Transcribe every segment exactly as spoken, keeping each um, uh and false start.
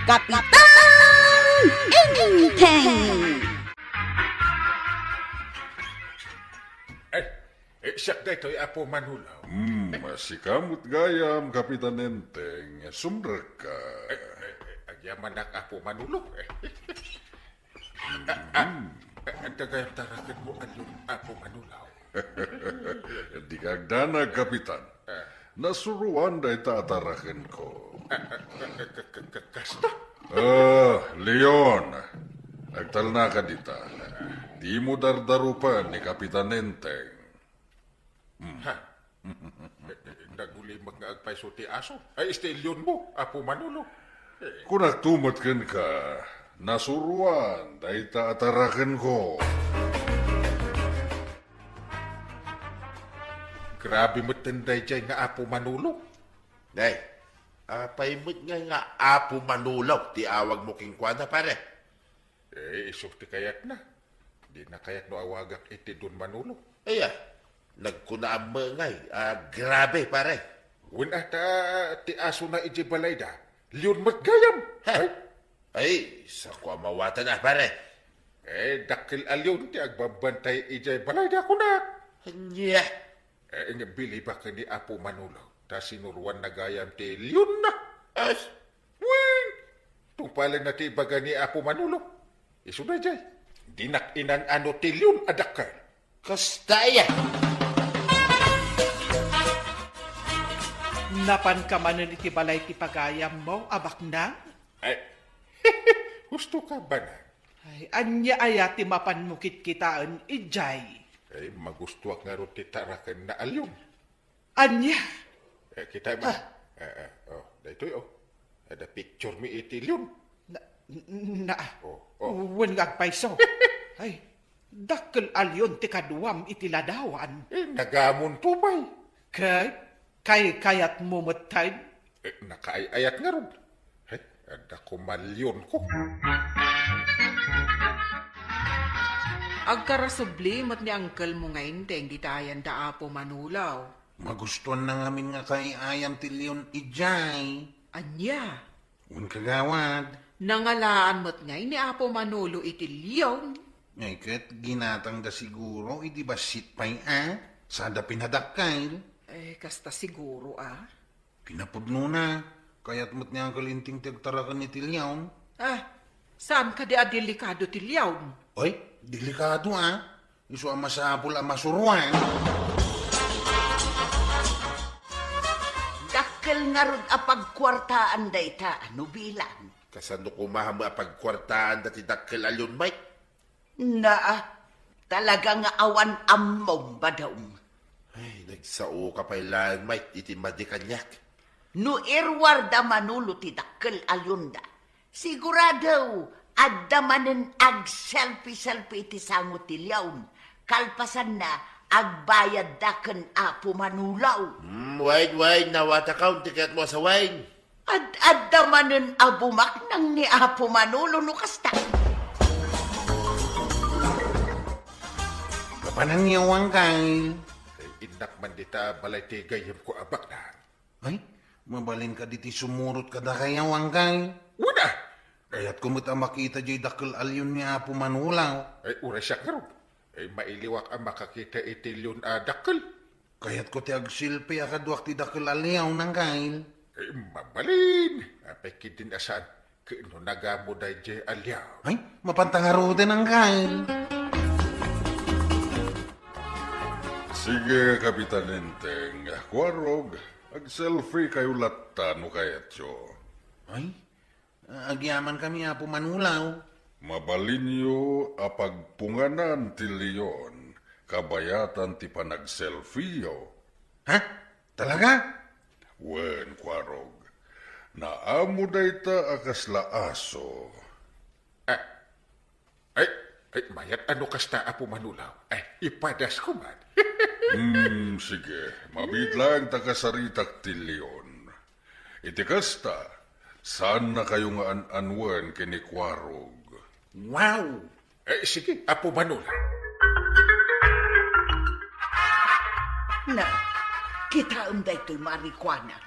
Kapitan Enteng! Eh, eh, siak daytoy, Apo Manulaw. Hmm, sika met gayam, Kapitan Enteng. Sumrekka. Eh, eh, eh, agyamanak, Apo Manulaw. Eh. Ah, ah, ah, anta gayam tarakenmo, Alyun, Apo Manulaw? Dika agdanag, Kapitan. Ah. Nasuroan dayta a tarakenko. Ah, ah, ah, ka-, ka-, ka-, kasta? Ah, Leon, agtalnaka dita. Dimo dardarupen ni Kapitan Enteng. Hmm. Ha? Eh, eh, nagulimek nga agpayso ti aso. Ay, isti Leonmo, Apo Manolo. Eh. Kunakto met kenka, nasuroan dayta a tarakenko. Grabe metten daydiay nga Apo Manolo. Day, apay met ngay nga Apo Manolo ti awagmo kenkuana, pare? Eh, isu ti kayatna. Dina kayat no awagak iti Don Manolo. Aya, nagkuna ammo ngay a grabe, pare. Wen a ta ti asona idiay balayda, Leon met gayam. Ha? Ay. Ay, saanko a mawatan a, pare? Eh, dakkel a Leon ti agbabantay idiay balayda, kunak. Ania? Eh, nga bilibak ni Apo Manolo, ta sinuroanna gayam ti Leonna. As? Wen, tungpalenna ti ibaga ni Apo Manolo. Isu daydiay. Dinak inan-ano ti Leon a dakkel. Kasta aya. Napanka manen iti balay ti pagayammo a baknang? Ay, husto ka, bana. Ay, ania aya ti mapanmo kitkitaen idiay? Ay, magustoak ngarud ti tarakenna a Leon. Ania? Eh, kita mo. Ah. Eh, eh, oh, daytoy, oh. Adda picture mi iti Leon. Na, na, Oh, oh. Wen nga agpayso. Ay, dakkel a Leon ti kaduam iti ladawan. Eh, nagamonto pay. Ket, kaykayatmo metten? Eh, nakaay-ayat ngarud. Ay, adda koma Leonko. Agkarasubli met ni angkelmo nga Enteng dita ayan da Apo Manulaw. Magustoanna ngamin nga kaay-ayam ti Leon idiay. Ania? Wen, kagawad. Nangalaan met ngay ni Apo Manolo iti Leon. Ay, ket ginatangda siguro idi bassit pay a, sada pinadakkel. Eh, kasta siguro a. Kinapudnona, kayat met ni Uncle Enteng ti agtaraken iti Leon. Ah, saan kadi a delikado ti Leon? Oy, delikado a. Isu a masapul a masuroan. Dakkel ngarud a pagkuartaan dayta a nubilan. Kasano koma a pagkuartaan dati dakkel a Leon, Mike? Naa, talaga nga awan ammom, Badong. Ay, nagsaoka pay laeng, Mike, iti madi kaniak. No iruar da Manolo ti dakkel a Leonda, sigurado adda manen ag-selfie-selfie iti sango ti Leon. Kalpasanna, agbayadda ken Apo Manolo. Hmm, wine, wine, nawata ka, unti kayat mo sa wine. Ad-adda manen a bumaknang ni Apo Manolo no kasta. Mapananyo, Uncle. Ay, innak man dita balay ti gayyemko a baknang. Ay, mabalin kadi ti sumurot kadakayo, Uncle. Wen a! Kayatko met a makita diay dakkel a Leon ni Apo Manolo. Ay, uray siak ngarud. Ay, mailiwak a makakita iti Leon a dakkel. Kayatko ti agselfie a kaduak ti dakkel a Leon, Uncle. Eh, mabalin. Apay ketdin a saan ket no nagamo daydiay a Leon? Ay, mapanta ngaruden, Uncle. Sige, Kapitan Enteng. Kuarog, agselfie kayo latta no kayatyo. Ay, agyamankami, Apo Manulaw. Mabalinyo a pagpunganan ti Leon kabayatan ti panagselfieyo. Ha? Talaga? Wen, Kuarog. Naamo dayta a kasla aso. Ah, ay, ay, mayat a no kasta, Apo Manulaw. Ay, ipadasko man. Hmm, sige. Mabiit laeng ta kasaritak ti Leon. Iti kasta, saannakayo nga an-anuen ken ni Kuarog. Wow! Eh, sige, Apo Manulaw. Na, kitaem daytoy, Mari Kuanang.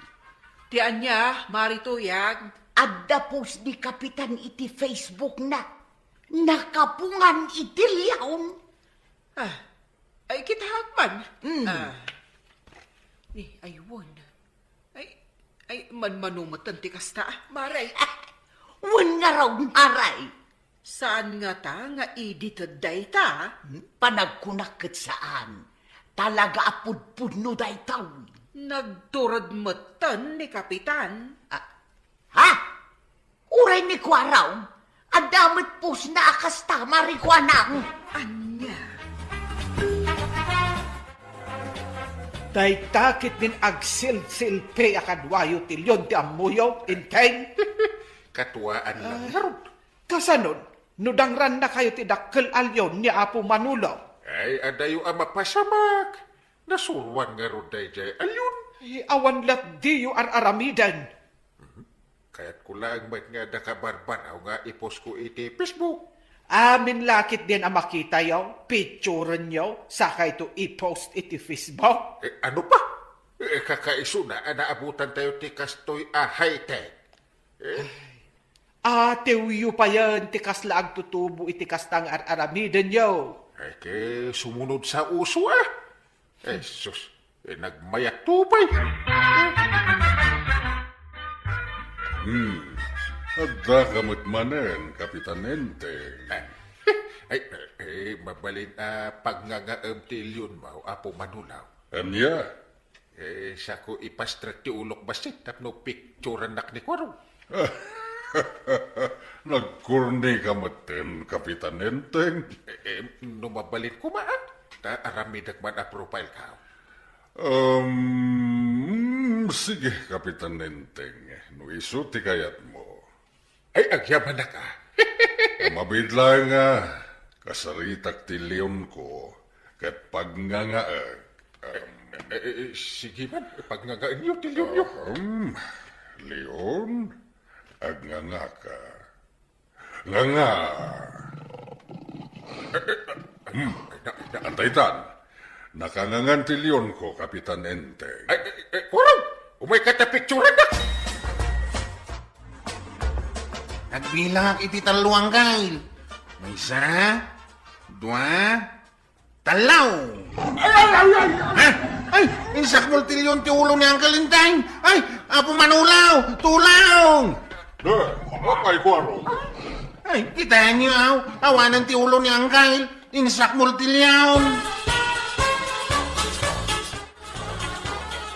Ti ania, Mari Tuyag? Adda post ni Kapitan iti Facebook na. Nakapungan iti leon. Ah, ay, kitaak man. Mm. Ah, ni, aywan. Ay, ay, manmano met ti kasta, ah, Maray. Ah, wen ngarud, Maray. Saan ngata nga edited dayta? Panagkunak ket saan. Talaga a pudpudno daytoy. Nagtured metten ni Kapitan. Ah, ha? Uray ni Kuarog, adda met post na a kasta, Maray Kuarog. Ania? Dayta ketdin agsilsilpi a kaduayo ti leon ti ammoyo, Enteng? Katuaan lang ngarud. Kasanon, no dangrannakayo ti dakkel a leon ni Apo Manolo? Ay, adayo a mapasamak. Nasuroan ngarud daydiay a leon. Ay, awan latdiyo ar-aramiden. Mhm. Kayatko laeng met nga adda kabarbaraw nga i-post ko iti Facebook. Amin la ketdin a makitayo, picturenyo, sakayto i-post iti Facebook. Eh, ano pa? Eh, kakaisuna a naabutantayo ti kastoy a high-tech. Eh? Ay, atiwyo payen ti kasla agtutubo iti kasta nga ar-aramidenyo. Ay, ket sumunod sa uso, ah. Eh, sus, eh, nagmayat to pay. Hmm. Adda ka met manen, Kapitan Enteng. Eh, ay, eh, eh, mabalin a pagngangaem ti leonmo, Apo Manolo. Ania? Eh, sako ipastrek ti ulok bassit tapno picturannak ni Kuarog. Nagkorni ka metten, Kapitan Enteng. Eh, eh, no mabalin koma, ah. Ta aramidek man a profile ka. Um, sige, Kapitan Enteng, no isu ti kayatmo. Ay, agyamanak, ah. Mabiit laeng nga kasaritak ti leonko ket pagngangaek. Em, Eh, eh, eh, sige man, pagngangaenyo ti leonyo. Ahem. Leon, agngangaka. Nganga. Hmm. Ay, na, na. Antaytan. Nakangangan ti leonko, Kapitan Enteng. Ay, eh, eh, Kuarog! Umayka ta picturannak! Agbilak iti tallo a angkel. Maysa, dua, tallo. Ay, ay, ay, ay, ay! Ha? Ay, insakmol ti leon ti ulo ni Angkel Enteng. Ay, Apo Manolo, tulong! Eh, apay, Kuarog? Ay, kitaenyo, aw, awanen ti ulo ni Angkel. Insakmol ti leon.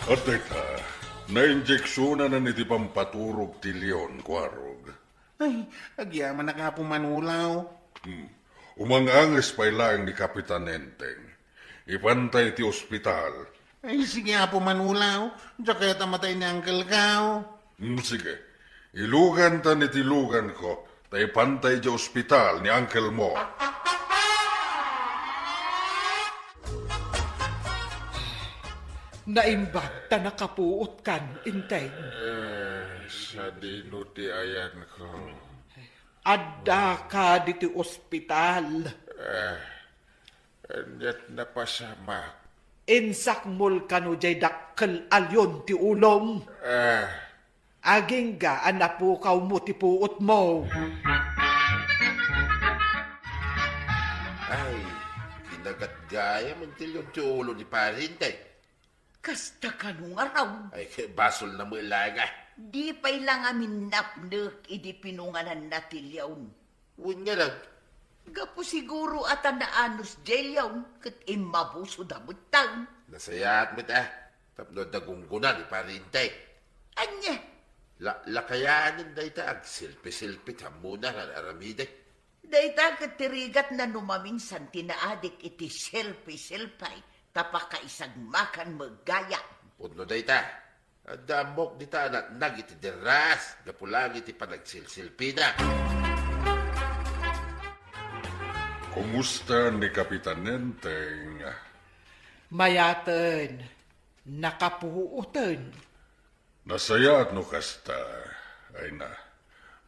Adda ita, nainjeksionanan iti pampaturog ti leon, Kuarog. Ay, agyamanak, Apo Manolo. Hmm. Umang-anges pay laeng ni Kapitan Enteng. Ipanta iti ospital. Ay, sige, Apo Manolo. Diak kayat a matay ni angkelko. Hmm, sige. Iluganta iti luganko, ta ipanta iti ospital ni angkelmo. Naimbag ta nakapuotkan, Enteng. Eh, sadino ti ayanko? Addaka ditoy ospital. Eh, ania't napasamak? Insakmol kano diay dakkel a leon ti ulom. Eh, Agingga a napukawmo ti puotmo. Ay, kinagat gayam ti leon ti ulo ni Pari Enteng. Kasta kano ngarud? Ay, ket basolna met laeng, ah. Di pay la ngamin napnek idi pinungananna ti leon. Wen ngarud? Gapu siguro a ta naanus diay leon ket immabusoda metten. Nasayaat met, ah. Tapno adda gunggona ni Pari Enteng. Ania? La-, lakayanen dayta agselfie-selfie ti ammona, ar-aramidek. Dayta ket ti rigatna no maminsan ti naadik iti selfie-selfie ta pakaisagmakan met gayam. Pudno dayta. Adda ammok dita a natnag iti derras gapu laeng iti panagselfie-selfiena. Kumusta ni Kapitan Enteng? Mayaten. Nakapuoten. Nasayaat no kasta. Ay na,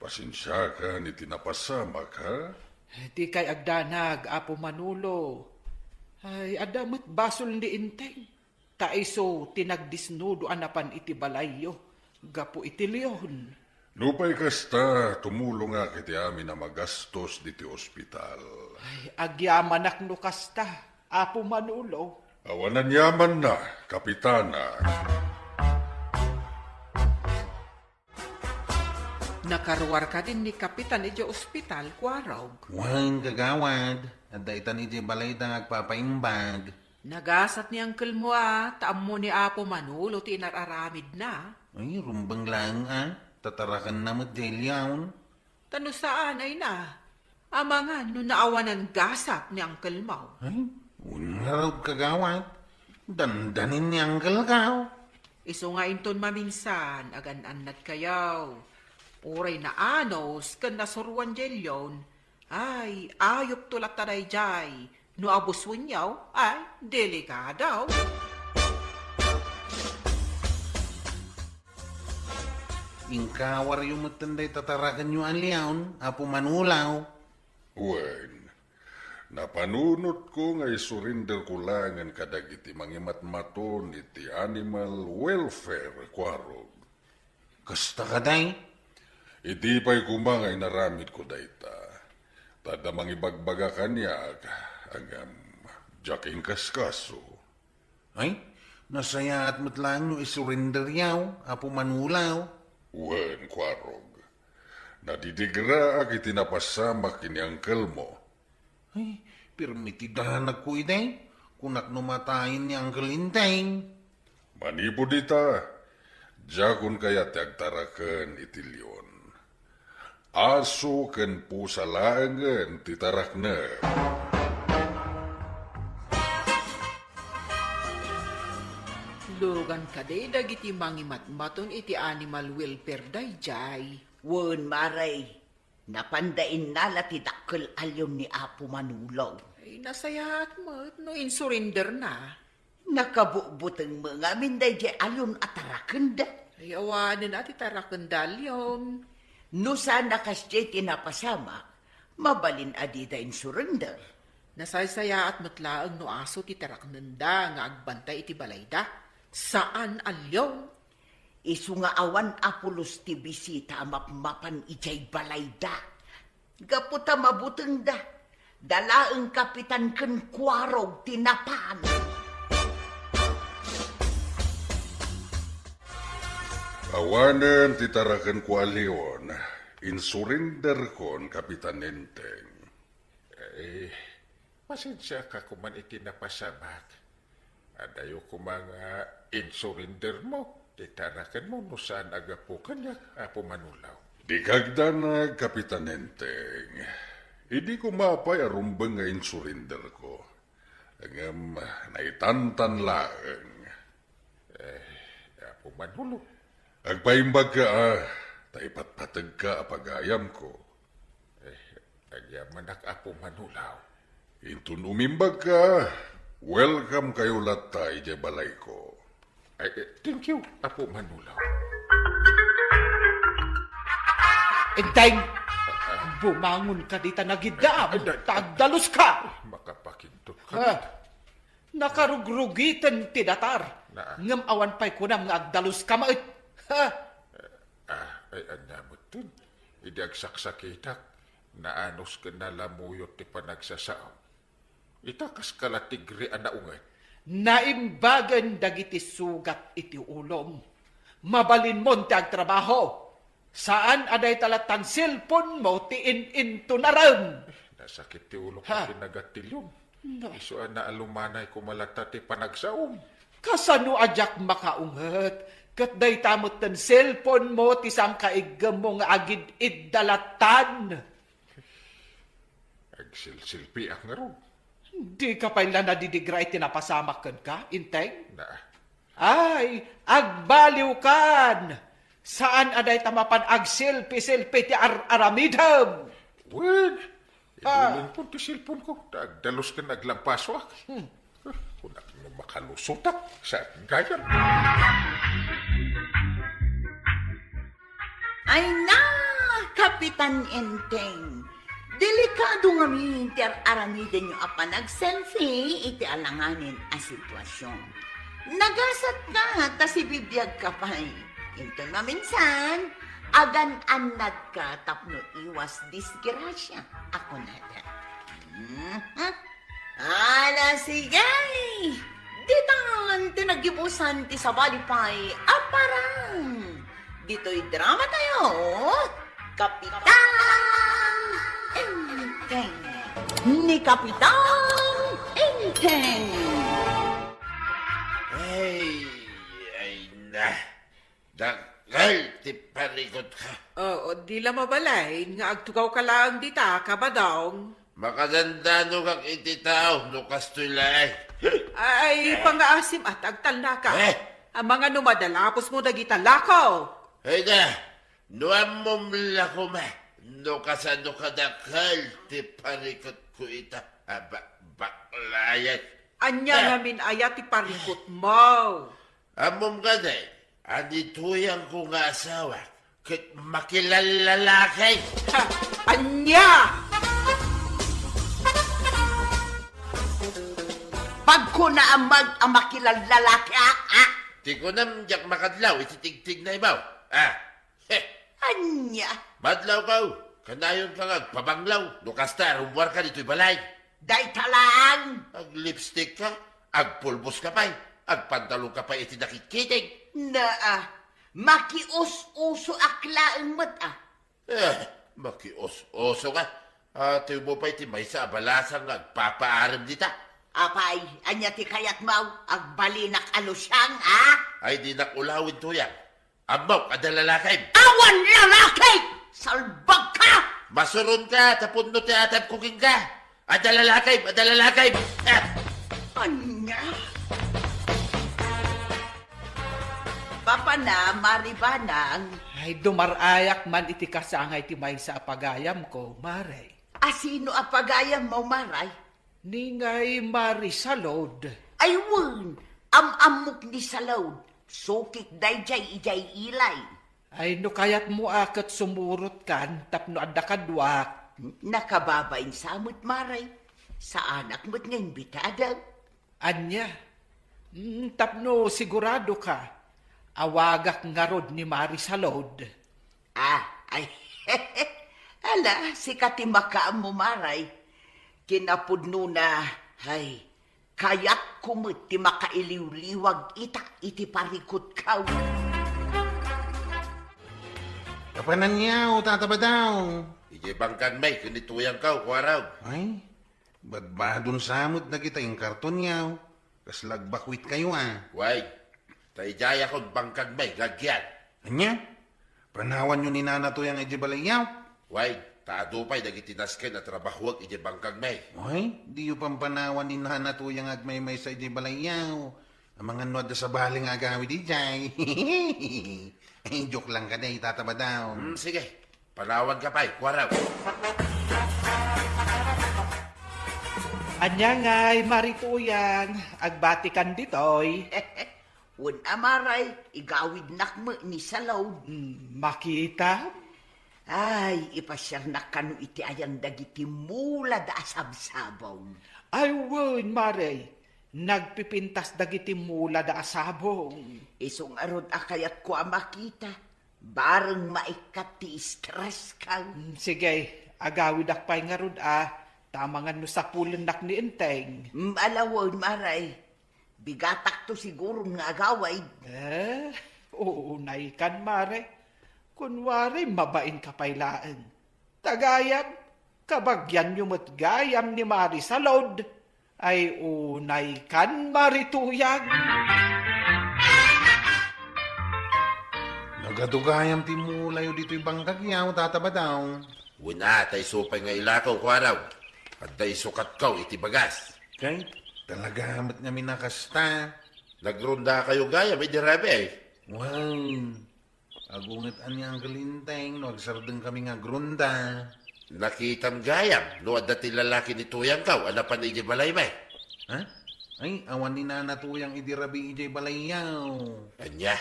pasensiakan iti napasamak, ha? Dikay agdanag, Apo Manolo. Ay, adda met basol ni Enteng. Ta isu ti nagdisnudo a napan iti balayyo gapu iti leon. Nupay kasta, tumulongak iti amin a magastos ditoy ospital. Ay, agyamanak no kasta, Apo Manolo. Awan aniamanna, Kapitana. Nakaruar kadin ni Kapitan idiay ospital, Kuarog. Wen, Kagawad. Adda itan idiay balayda nga agpapaimbag. Nagasat ni angkelmo a, ta ammo ni Apo Manolo ti inar-aramidna. Ay, rumbeng laeng a, tatarakenna met diay liawn. Ta no saan, ay na, amangan no naawanan gasat ni angkelmo. Ay, wen ngarud, Kagawad. Dandanin ni angkelko. Isu nga inton maminsan, agan-annadkayo. Uray naanus ken nasuroan diay liawn, ay, ayupto latta daydiay. No abusuenyo, ay, delikado. Inkawaryo metten dayta tarakenyo a liawn, Apo Manolo. Wen, napanunotko nga isurinderko laengen kadagiti mangimatmaton iti animal welfare, Kuarog. Kasta kadi? Idi pay koma nga inaramidko dayta, ta adda mangibagbaga kaniak, ngem diak inkaskaso. Ay, nasayaat met laeng no isurinderyo, Apo Manolo. Wen, Kuarog. Nadidigraak iti napasamak ken ni angkelmo. Ay, pirmi ti danagko idi. Kunak no matayen ni Angkel Enteng. Manipud ita, diakon kayat ti agtaraken iti liawn. Aso ken pusa laengen ti taraknem. Lugan kadi dagiti mangimatmaton iti animal welfare daydiay. Wen, Mare. Napanda innala ti dakkel a liawn ni Apo Manolo. Ay, nasayaat met no insurinderna. Nakabutbuteng met ngamin daydiay a liawn a tarakenda. Ay, awanen a ti tarakenda a liawn. No saan a kasdiay ti napasamak, mabalin a dida insurinder. Nasaysayaat met laeng no aso ti taraknenda nga agbantay iti balayda. Saan a liawn. Isu nga awan a pulos ti bisita a mapmapan idiay balayda. Gapu ta mabutengda, da laeng Kapitan ken Kuarog ti napan. Awanen ti tarakenko a liawn, insurinderkon, Kapitan Enteng. Eh, Pasensiaka koman iti napasamak. Adayo koma nga insurindermo ti tarakenmo no saan a gapu kaniak, Apo Manulaw. Dika agdanag, Kapitan Enteng. Idi koma pay a rumbeng nga insurinderko. Ngem naitantan laeng. Eh, Apo Manolo. Agpaimbagka, a, ta ipatpategka a pagayamko. Eh, agyamanak, Apo Manulaw. Inton umimbagka, welcome kayo latta idiay balayko. Ay, eh, thank you, Apo Manulaw. Enteng! Bumangon ka dita nagiddaam, ta agdalus ka! Makapakindot ka. Ha? Nakarugrugiten ti datar, ngem awan pay kunam nga agdalus ka met. Ha? Ah, ay, ania metten? Idi agsaksakitak, naanus ken nalamuyot ti panagsasaom. Ita, kas kala tigre a naunget. Naimbagen dagiti sugat iti ulom. Mabalinmon ti agtrabaho. Saan a dayta lattan cellphone mo ti in-intunarem. Nasakit ti ulok ken nagatilyon. Isu a naalumanay koma latta ti panagsaom. Kasano a diak makaunget? Ket dayta metten cellphone mo ti sangkaiggem mo nga agid-idda lattan. Agsilsilpiak ngarud. Dika pay la nadidigra iti napasamak kenka, Enteng? Na. Ay, agbaliwkan! Saan a dayta mapan agselpi-selpi ti ar-aramidem. Wen, ah, idulinpon ti cellphone ko, ta agdalus ken aglampasoak. Hmm. Ah, kunak no makalusotak, saan gayam? Ay na, Kapitan Enteng! Delikado ngamin ti ar-aramidenyo a panagselfie iti alanganin a sitwasyon. Nagasat ka ta sibibiag ka pay. Inton maminsan, agan-annadka tapno iwas disgrasia a kunada. Mhm. Ala, sige! Ditan ti naggibusan ti sabali pay a parang. Ditoy drama tayo, Kapitan Enteng. Ni Kapitan Enteng. Ay, ay na. Dakkel ti parikutko. Oo, di la mabalin nga agtugawka laeng dita, Kabadong. Makadandanogak iti tao no kastoy laeng. Ay, pangaasim at agtalnaka. Eh? Amangan no madalapos mo dagita lako. Ay na, no ammom la koma, no kasano kadakkel ti parikutko ita, a ba-, baklayan. Ania ngamin aya ti parikutmo? Ammom kadi, a ni Tuyangko nga asawa, ket makilallalaki. Ha, ania? Pagkunam met a makilallalaki, a, a? Ti kunam, diak makadlaw iti tigtignaymo. A, he. Ania? Madlawko, kanayonka nga agpabanglaw, no kasta, rummuarka ditoy balay. Dayta laeng. Aglipstikka, agpulboska pay, agpantalonka pay iti nakitkiting. Naa, makius-usoak laeng met, a. Eh, makius-usoka. Atiwmo pay ti maysa a balasang nga agpapaarem dita. Apay, ania ti kayatmo? Agbalinak a lusiang, a? Ay, dinak ulawen, Tuyang. Ammok, adda lalakim. Awan lalaki! Salbagka! Masuronka, ta pudno ti atebko kenka. Adda lalakim, adda lalakim. Ah! Ania? Bapana, Mari Banang. Ay, dumar-ayak man iti kasangay ti maysa a pagayamko, Mari. A sino a pagayammo, Mari? Ni ngay Mari Salud. Ay wen, am-ammok ni Salud. Sukik daydiay idiay ilay. Ay, no kayatmo a ket sumurotkan tapno adda kaduak. Nakababain sa met, Mari. Saanak met nga imbitado. Ania? Mm, tapno siguradoka, awagak ngarud ni Mari Salud. Ah, ay. Ala, sika ti makaammo, Mari. Kinapudnona, ay, kayatko met ti makailiwliwag ita iti parikutko. Apanan yaw, Tata Badaw? Idiay bangkagmi ken ni Tuyangko, Kuarog. Ay, badbadon sa met dagita inkarton yaw. Kasla agbakuitkayo, a. Wen, ta idiay akon bangkagmi nga agyan. Ania? Panawanyo ni Nana Tuyang idiay balayyo? Wen, ta adu pay dagiti nasken a trabahoek idiay bangkagmi. Ay, diyo pampanawan ni Nana Tuyang agmaymaysa idiay balayyo. Amangan no adda sabali nga agawid idiay. Ay, joke lang kadi, Tata Badaw. Hmm, sige. Panawanka pay, Kuarog. Ania ngay, Mari Tuyang, agbatikan ditoy? Wen a, Mari, igawidnak met ni Salud. Hmm, makita? Ay, ipasiarnak kano iti ayan dagiti mulada a sabsabong. Ay, wen, Mari, nagpipintas dagiti mulada a sabong. Isu ngarud a kayatko a makita. Bareng maikkat ti stress ka. Mm, sige, agawidak pay ngarud a, ta amangan no sapulennak ni Enteng. Mm, ala wen, Mari. Bigatakto siguron nga agawid. Eh, uunaykan, Mari. Kunwari, mabainka pay laeng. Ta gayam, kabagianyo met gayam ni Mari Salud. Ay, unaykan, Mari Tuyang. Nagadu gayam ti mulayo ditoy bangkagyo, Tata Badaw. Wen a, ta isu pay nga ilakaw, Kuarog. Adda isukatkaw iti bagas. Kay, talaga met ngamin a kasta. Nagrondakayo gayam idi rabii? Wen. Agunget ania, Uncle Enteng, no agsardengkami nga agronda. Nakitam gayam no adda ti lalaki ni Tuyangkaw a napan idiay balaymi? Ha? Ay, awan ni Nana Tuyang idi rabii idiay balayyo. Ania?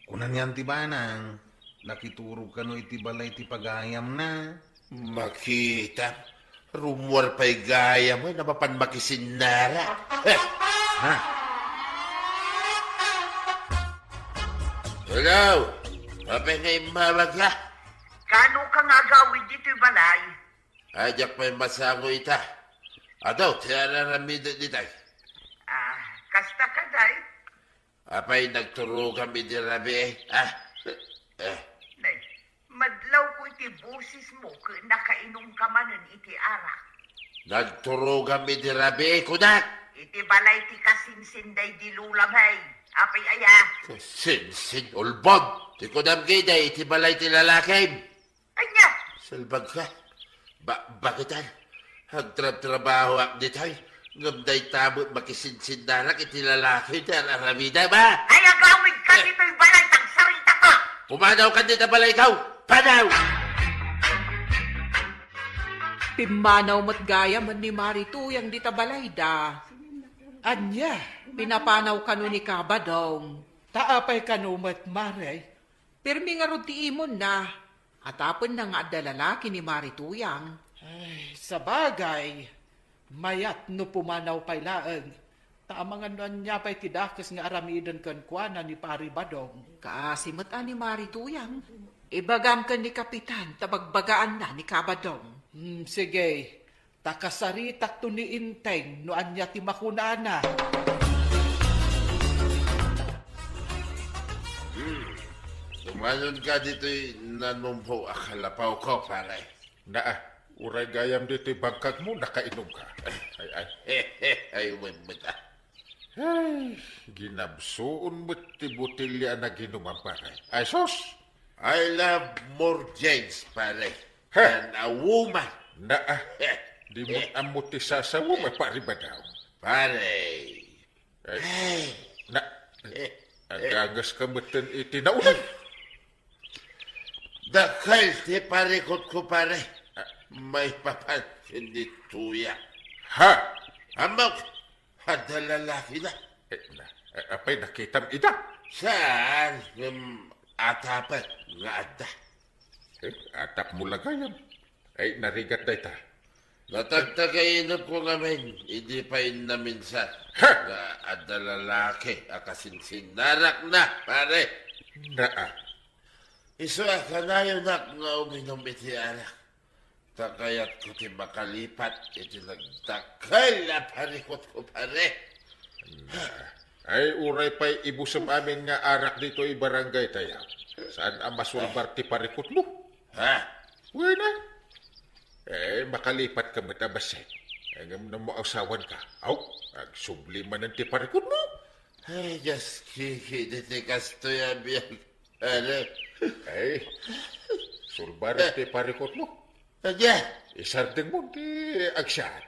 Kuna nian ti banang, nakiturog kano iti balay ti pagayamna. Makita, rummuar pay gayam a mapan makisinnara. Eh! Ha? Hello! Apay nga immawagka? Kano ka nga agawid ditoy balay? Ay, diak pay masango ita. Adu ti ar-aramidek ditoy. Ah, kasta kadi? Apay nagturogam idi rabii, eh? Ah, eh. Nay, madlawko iti bosesmo ket nakainumka manen iti arak. Nagturogam idi rabii, kunak! Iti balay ti kasinsin daydi lolam, hey. Apay aya? Kasinsin, ulbod! Ti kunam gayam, iti balay ti lalakim. Ania? Salbagka. Ba, bakit ay? Agtrabtrabahoak ditoy. Ngem dayta met makisinsinnarak iti lalaki ti ar-aramidek, ba? Ay, agawidka ditoy balay, agsaritak. Pumanawka dita balay, ikaw! Panaw! Pimmanaw met gayam ni Mari Tuyang dita balayda. Ania, pinapanaw kano ni Kabadong? Ta apay kano met, Mari? Pirmi ngarud ti imonna, atapenna nga adda lalaki ni Mari Tuyang. Ay, sabagay, mayat no pumanaw pay laeng. Ta amangan no ania pay ti dakes nga aramiden kenkuana ni Pari Badong. Kaasi met a ni Mari Tuyang. Ibagam ken ni Kapitan ta bagbagaanna ni Kabadong. Hmm, sige. Ta kasaritakto ni Inteng no ania ti makunana. Hmm. Tumanonka ditoy nanumpo a kalapawko, pare. Naa, uray gayam ditoy bangkagmo, nakainumka. Ay, ay. Ay, wen met, ah. Ay, ginabsuon met ti botelya a naginumam, pare. Ay, sus! I love more James, pare. Ha? Than a woman. Naa, di mo ammo ti sasawam, Pari Badong. Pare. Ay, na, agangaska metten iti nauneg. Dakkel ti parikutko, pare. Maipapan ken ni Tuya. Ha? Ammok, adda lalakina. Eh, na, eh, apay nakitam ida? Saan? Ngem atapek nga adda. Eh, atapmo la gayam. Ay, narigat dayta. Natagtagainepko ngamin, idi pay naminsan. Ha! Nga adda lalaki a kasinsinnarakna, pare. Naa. Isu a kanayonak nga uminum iti arak. Ta kayatko ti makalipat iti nagdakkel a parikutko, pare. Ay, uray pay ibusem amin nga arak ditoy barangay tayo. Saan a masulbar ti parikutmo? Ha? Wen a. Eh, makalipat ka met a bassit. Eh, ngem no maasawan ka. Aw, agsubli manen ti parikutmo. Ay, just kiki, diti kastoy a biag. Ano? Ay, sulbar ti parikutmo. Ania? Isardengmo ti agsiat.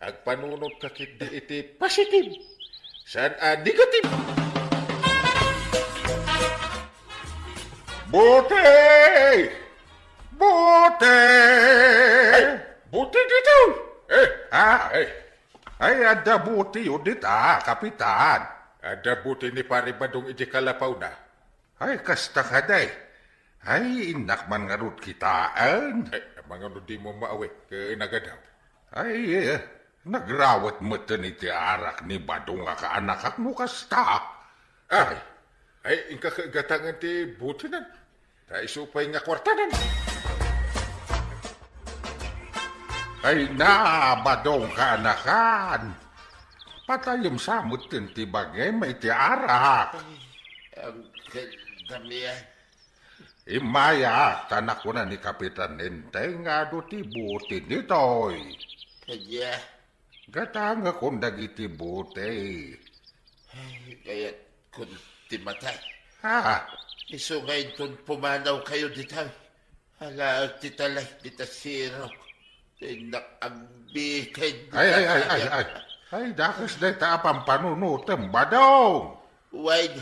Agpanunot ka ketdi iti positive. Saan a negative. Buti! Buti! Ay, buti dito! Eh, ah, eh. Ay, adda butiyo dita, Kapitan. Adda buti ni Pari Badong iti kalapawna. Ay, kasta kadi. Ay, innak man ngarud kitaen. Ay, amangan no dimo maawit, ket nagadaw. Ay, eh, nagrawet metten iti arak ni Badong a kaanakak no kasta. Ah, ay, inka ket gatangen ti butinan. Ta isu pay nga kuartanan. Ay na, Badong kaanakan. Patayem sa metten ti bagim iti arak. Uncle Damian. Immayak, ta nakuna ni Kapitan Enteng nga adu ti buti ditoy. Kanya. Gatangekon dagiti buti. Ay, kayat kun ti matay. Ha? Isu nga inton pumanaw kayo ditoy. Alaek ti talay dita sirok. Innak agbiken. Ay, ay, ay, ay, ay. Ay, dakes dayta a pampanunotem, Badong. Wine.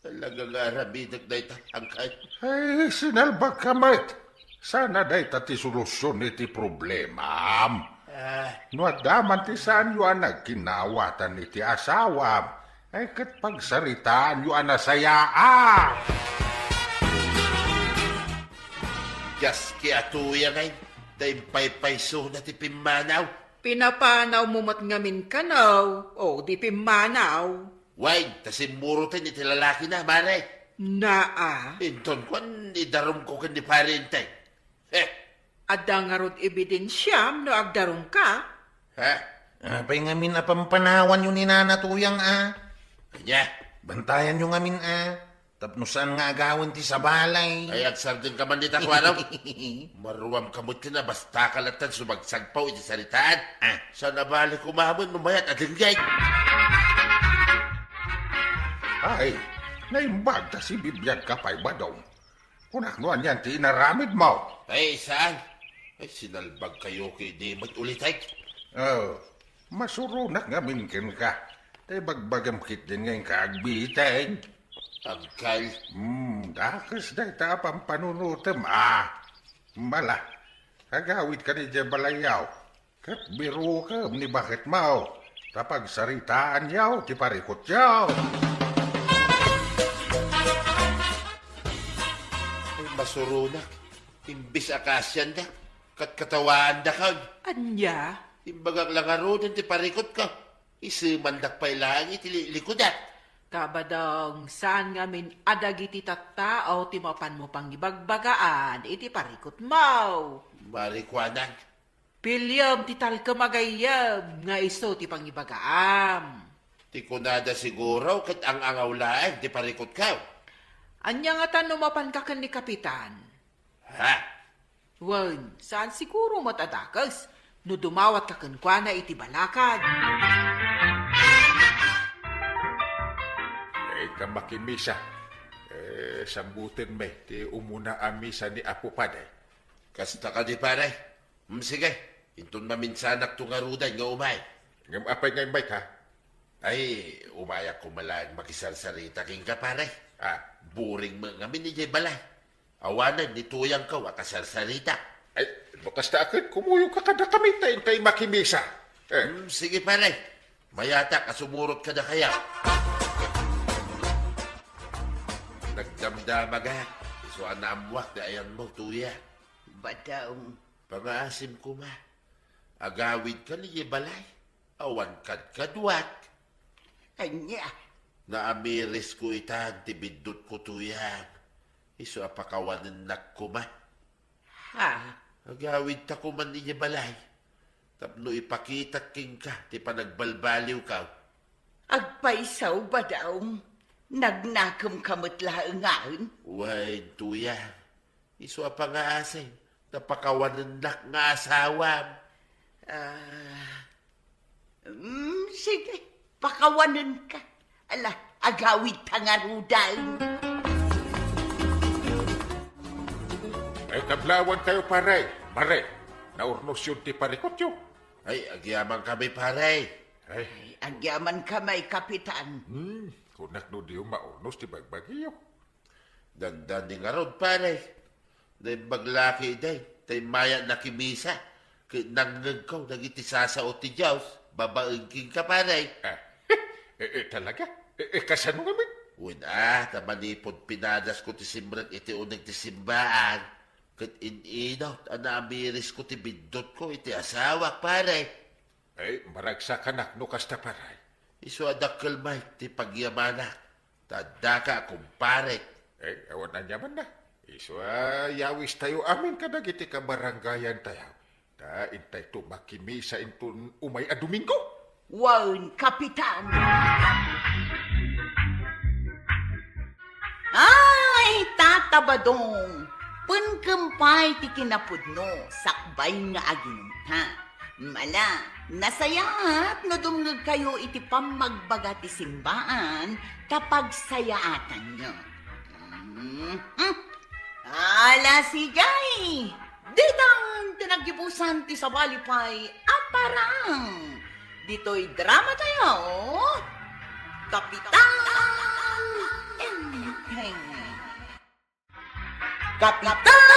Talaga nga aramidek dayta, angkay. Ay, sinalbagka met. Sana dayta ti solusion iti problemam. Ah. No adda man ti saanyo a nagkinawatan iti asawam, ay ket pagsaritaanyo a nasayaat. Dias ki atuya ngay, ta impaypaysona ti pimmanaw. Pinapanawmo met ngamin kano, o di pimmanaw? Wen, ta simmuroten iti lalakina, mare. Naa. Inton kuan, idarumko ken ni Pare Enteng. Eh. Adda ngarud ebidensiam no agdarumka? Ha? Apay ngamin a pampanawanyo ni Nana Tuyang, a? Ania? Bantayanyo ngamin, a? Tapno saan nga agawen ti sabali. Ay, agsardengka man dita, kuarok. Maruamka met ken a basta ka lattan sumagsagpaw iti saritaan. Ah. Saan a bali koma met no mayat a denggen. Ay, naimbag ta sibibiagka pay, Badong. Kunak no anian ti inaramidmo. Ay, saan? Ay, sinalbagkayo ket di met ulitek. Oh, masuronak ngamin kenka. Ta ibagbagam ketdin nga inka agbiteng. Agkal. Hmm, dakes dayta a pampanunotem, a. Mala, agawidkan idiay balayyo. Ket birukem ni baketmo, ta pagsaritaanyo ti parikutyo. Ay, masuronak. Imbes a kaasiandak, katkatawaandakon. Ania? Imbagak la ngaruden ti parikutko. Isumandak pay laeng iti li-, likudak. Kabadong, saan ngamin a dagiti tattao ti mapanmo pangibagbagaan iti parikutmo. Marikuanan. Piliem ti talkem a gayyem nga isu ti pangibagaam. Ti kunada siguro ket ang-angaw laeng ti parikutko. Ania ngata no mapanka ken ni Kapitan? Ha? Wen, saan siguro met a dakes no dumawatka kenkuana iti balakad. Ay, ka makimisa. Eh, sambutenmi ti umuna a misa ni Apo Padi. Kasta kadi, pare? Hmm, sige. Inton maminsanakto ngaruden nga umay. Ngem apay nga immayka? Ay, umayak koma laeng makisarsarita kenka, pare. Ah. Boring met ngamin idiay balay. Awanen ni Tuyangko a kasarsarita. Ay, no kasta a ket, kumuyogka kadakami ta intay makimisa. Eh. Hmm, sige, pare. Mayatak a sumurot kadakayo. Nagdamdamagak, isu a naammoak ti ayanmo, Tuyang. Badong. Pangaasim koma. Agawidka idiay balay. Awan kadkaduak. Ania? Naamirisko itan ti biddutko, Tuyang. Isu a pakawanennak koma. Ha? Agawidta koman idiay balay. Tapno ipakitak kenka ti panagbalbaliwko. Agpayso, Badong. Nagnakemka met laengen? Wen, Tuyang. Isu a pangaasim, ta pakawanennak nga asawam. Ah, mm, sige, pakawanenka. Ala, agawidta ngaruden. Ay, kablawankayo, pare. Mare, naurnosyon ti parikutyo. Ay, agyamankami, pare. Ay. Ay, agyamankami, Kapitan. Hmm, kunak no diyo maurnos ti bagbagiyo. Dandani ngarud, pare. Naimbag la ketdi, ta immayak nakimisa. Ket nangngegko dagiti sasao ti Dios babaen kenka, pare. Ah, eh, eh, talaga? Eh, eh, kasano ngamin? Wen a, ta manipud pinadasko ti simrek iti uneg ti simbaan, ket in-inut a naamirisko ti biddutko iti asawak, pare. Ay, maragsakanak no kasta, pare. Isu a dakkel met ti pagyamanak. Ta addaka a kumparek. Eh, awan aniamanna. Isu a yawistayo amin kadagiti kabarangayantayo. Ta intayto makimisa inton umay a Domingo. Wen, Kapitan. Ay, Tata Badong, penkem pay ti kinapudno, sakbay nga aginumta. Mala, nasayaat no dumngegkayo iti pammagbaga ti simbaan ta pagsayaatanyo. Mhm. Ala, sige! Ditan ti naggibusan ti sabali pay a parang. Ditoy dramatayo, Kapitan Enteng. Kapitan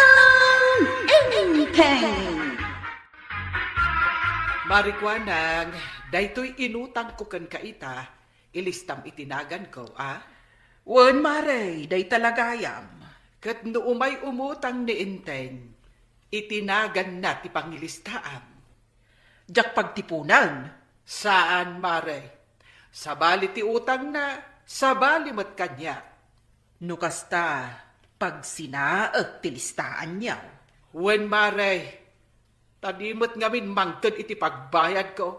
Enteng! Marikuanang, daytoy inutangko kenka ita, ilistam iti naganko, a? Wen, mare, dayta la gayam. Ket no umay umutang ni Enteng, iti naganna ti pangilistaam. Diak pagtipunan. Saan, mare. Sabali ti utangna, sabali met kaniak. No kasta, pagsinaek ti listaanyo. Wen, Mare, ta di met ngamin mangted iti pagbayadko.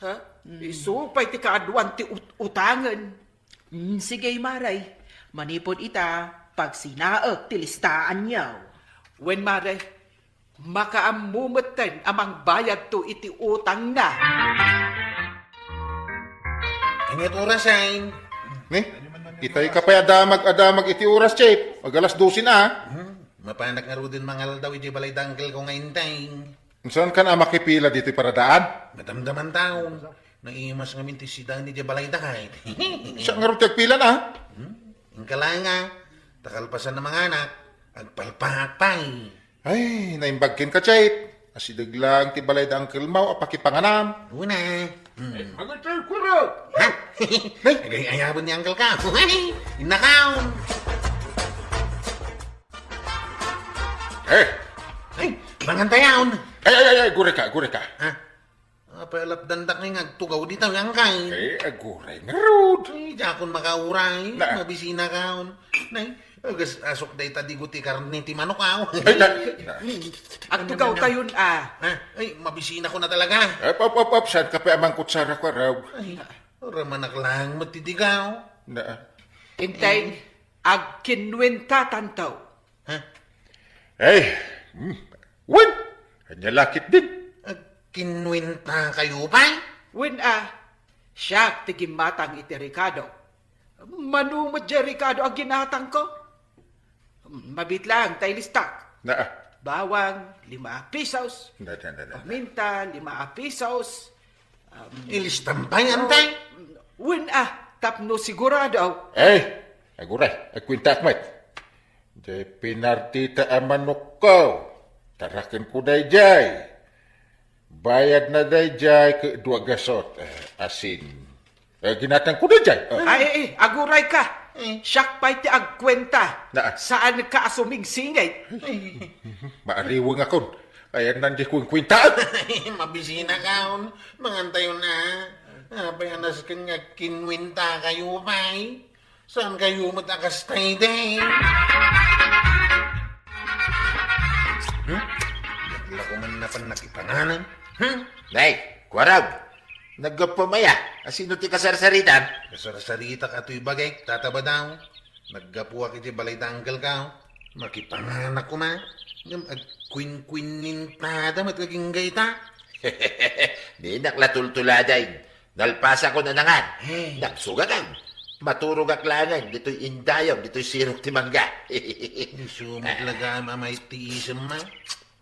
Ha? Mm. Isu pay ti kaaduan ti ut-, utangen. Mm, sige, Mare. Manipud ita, pagsinaek ti listaanyo. Wen, Mare, makaammo metten a mangbayadto iti utangna. Ania ti orasen? Ni? Itay ka pay adamag-adamag iti oras, Chief. Ag-alas dose na. Hmm, mapanak ngaruden mangaldaw iti balay da uncle ko nga inteng. Saan ka na makipila ditoy paradaan? Madamdaman taon. Naimas ngamin ti sidan iti balay da kay. Siya nga ron ti agpila na? Hmm? Inka lang nga, ta kalpasan na manganak, agpalpaak pay. Ay, naimbag kenka, Chet. Asideg lang ti balay da Uncle Mau a pakipanganam. Una. Hmm. Agay tayo, kuro! Ha? Ay! Agay-ayabon ni Uncle ka. Innakaw! Eh! Ay, mangan tayon! Ay, ay, ay, ay, gure ka, gure ka. Ha? Apay, alapdandak nga agtugaw dita, yan kay. Eh, aguray ngarud. Ay, diakon makauray. Na. Mabisina kaon. Nay, agas asok dayta digo ti karne ti manok, aw. Ay, na, na. Agtugaw tayon, ah. Ha? Ay, mabisina ko na talaga. Up, up, up, up. Saan ka pa amang kutsara ko, araw? Ay, ramanak lang, matitigaw. Na. Intay, agkinwenta tanto. Ha? Eh, hmm. Wen, ania la ketdin? Agkinwenta kayo pay? Wen a, siak ti gimmatang iti rekado. Mano met diay rekado a ginatangko? Mabiit lang tay listak. Naa. Bawang, lima a pisos. Na, na, na, na, na. Paminta, lima a pisos. Um, Ilistam pay, antay? Wen a, tapno sigurado. Eh, aguray, agkuentaak met. Diay pinartita a manokko. Tarakenko daydiay. Bayadna daydiay ket dua gasot, eh, asin. Eh, ginatangko daydiay. Eh. Ay, eh, eh, aguray ka. Eh. Siak pay ti agkuenta. Naa. Saan ka a sumingsingit. Maariweng akon. Ayan nan di kuengkuenta. Mabisina kaon. Mangan tayo na. Apay a nasken nga kinwenta kayo pay? Saan kayo met a kasta idi? Hmm? Yatla ko man napan nakipanganan. Hmm? Nay, kuarag. Naggapu maya. Asino ti kasarsaritam? Kasarsaritak atoy bagik, Tata Badaw. Naggapuak iti balay da uncle ka. Makipanganak koma. Ngem agkuinkuinintada met agingga ita. Dinak la tultuladen. Nalpasakon a nangan. Hey. Nagsugakon. Maturogak laengen ditoy indayog, ditoy sirok ti mangga. Isu met la gayam a maitiisem, ma.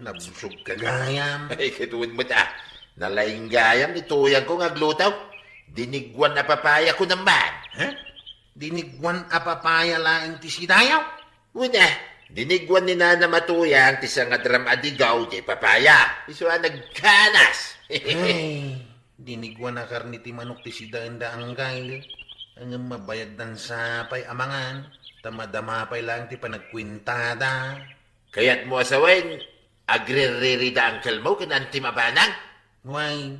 Nabsog ka gayam. Ay, kituin met a. Nalaing gayam ni tuyangko nga agluto. Diniguan a papaya kunam man. Ha? Diniguan a papaya laeng ti sidayo? Wen a, diniguan ni nanam a tuyang ti sangadram a digaw diay papaya. Isu a nagkanas. Ay, diniguan a karne ti manok ti sidaen da uncle. Ngem mabayaddan sa pay a mangan, ta madama pay laeng ti panagkuentada. Kayatmo a sawen, agririri da uncle mo ken antim a banag? Wen,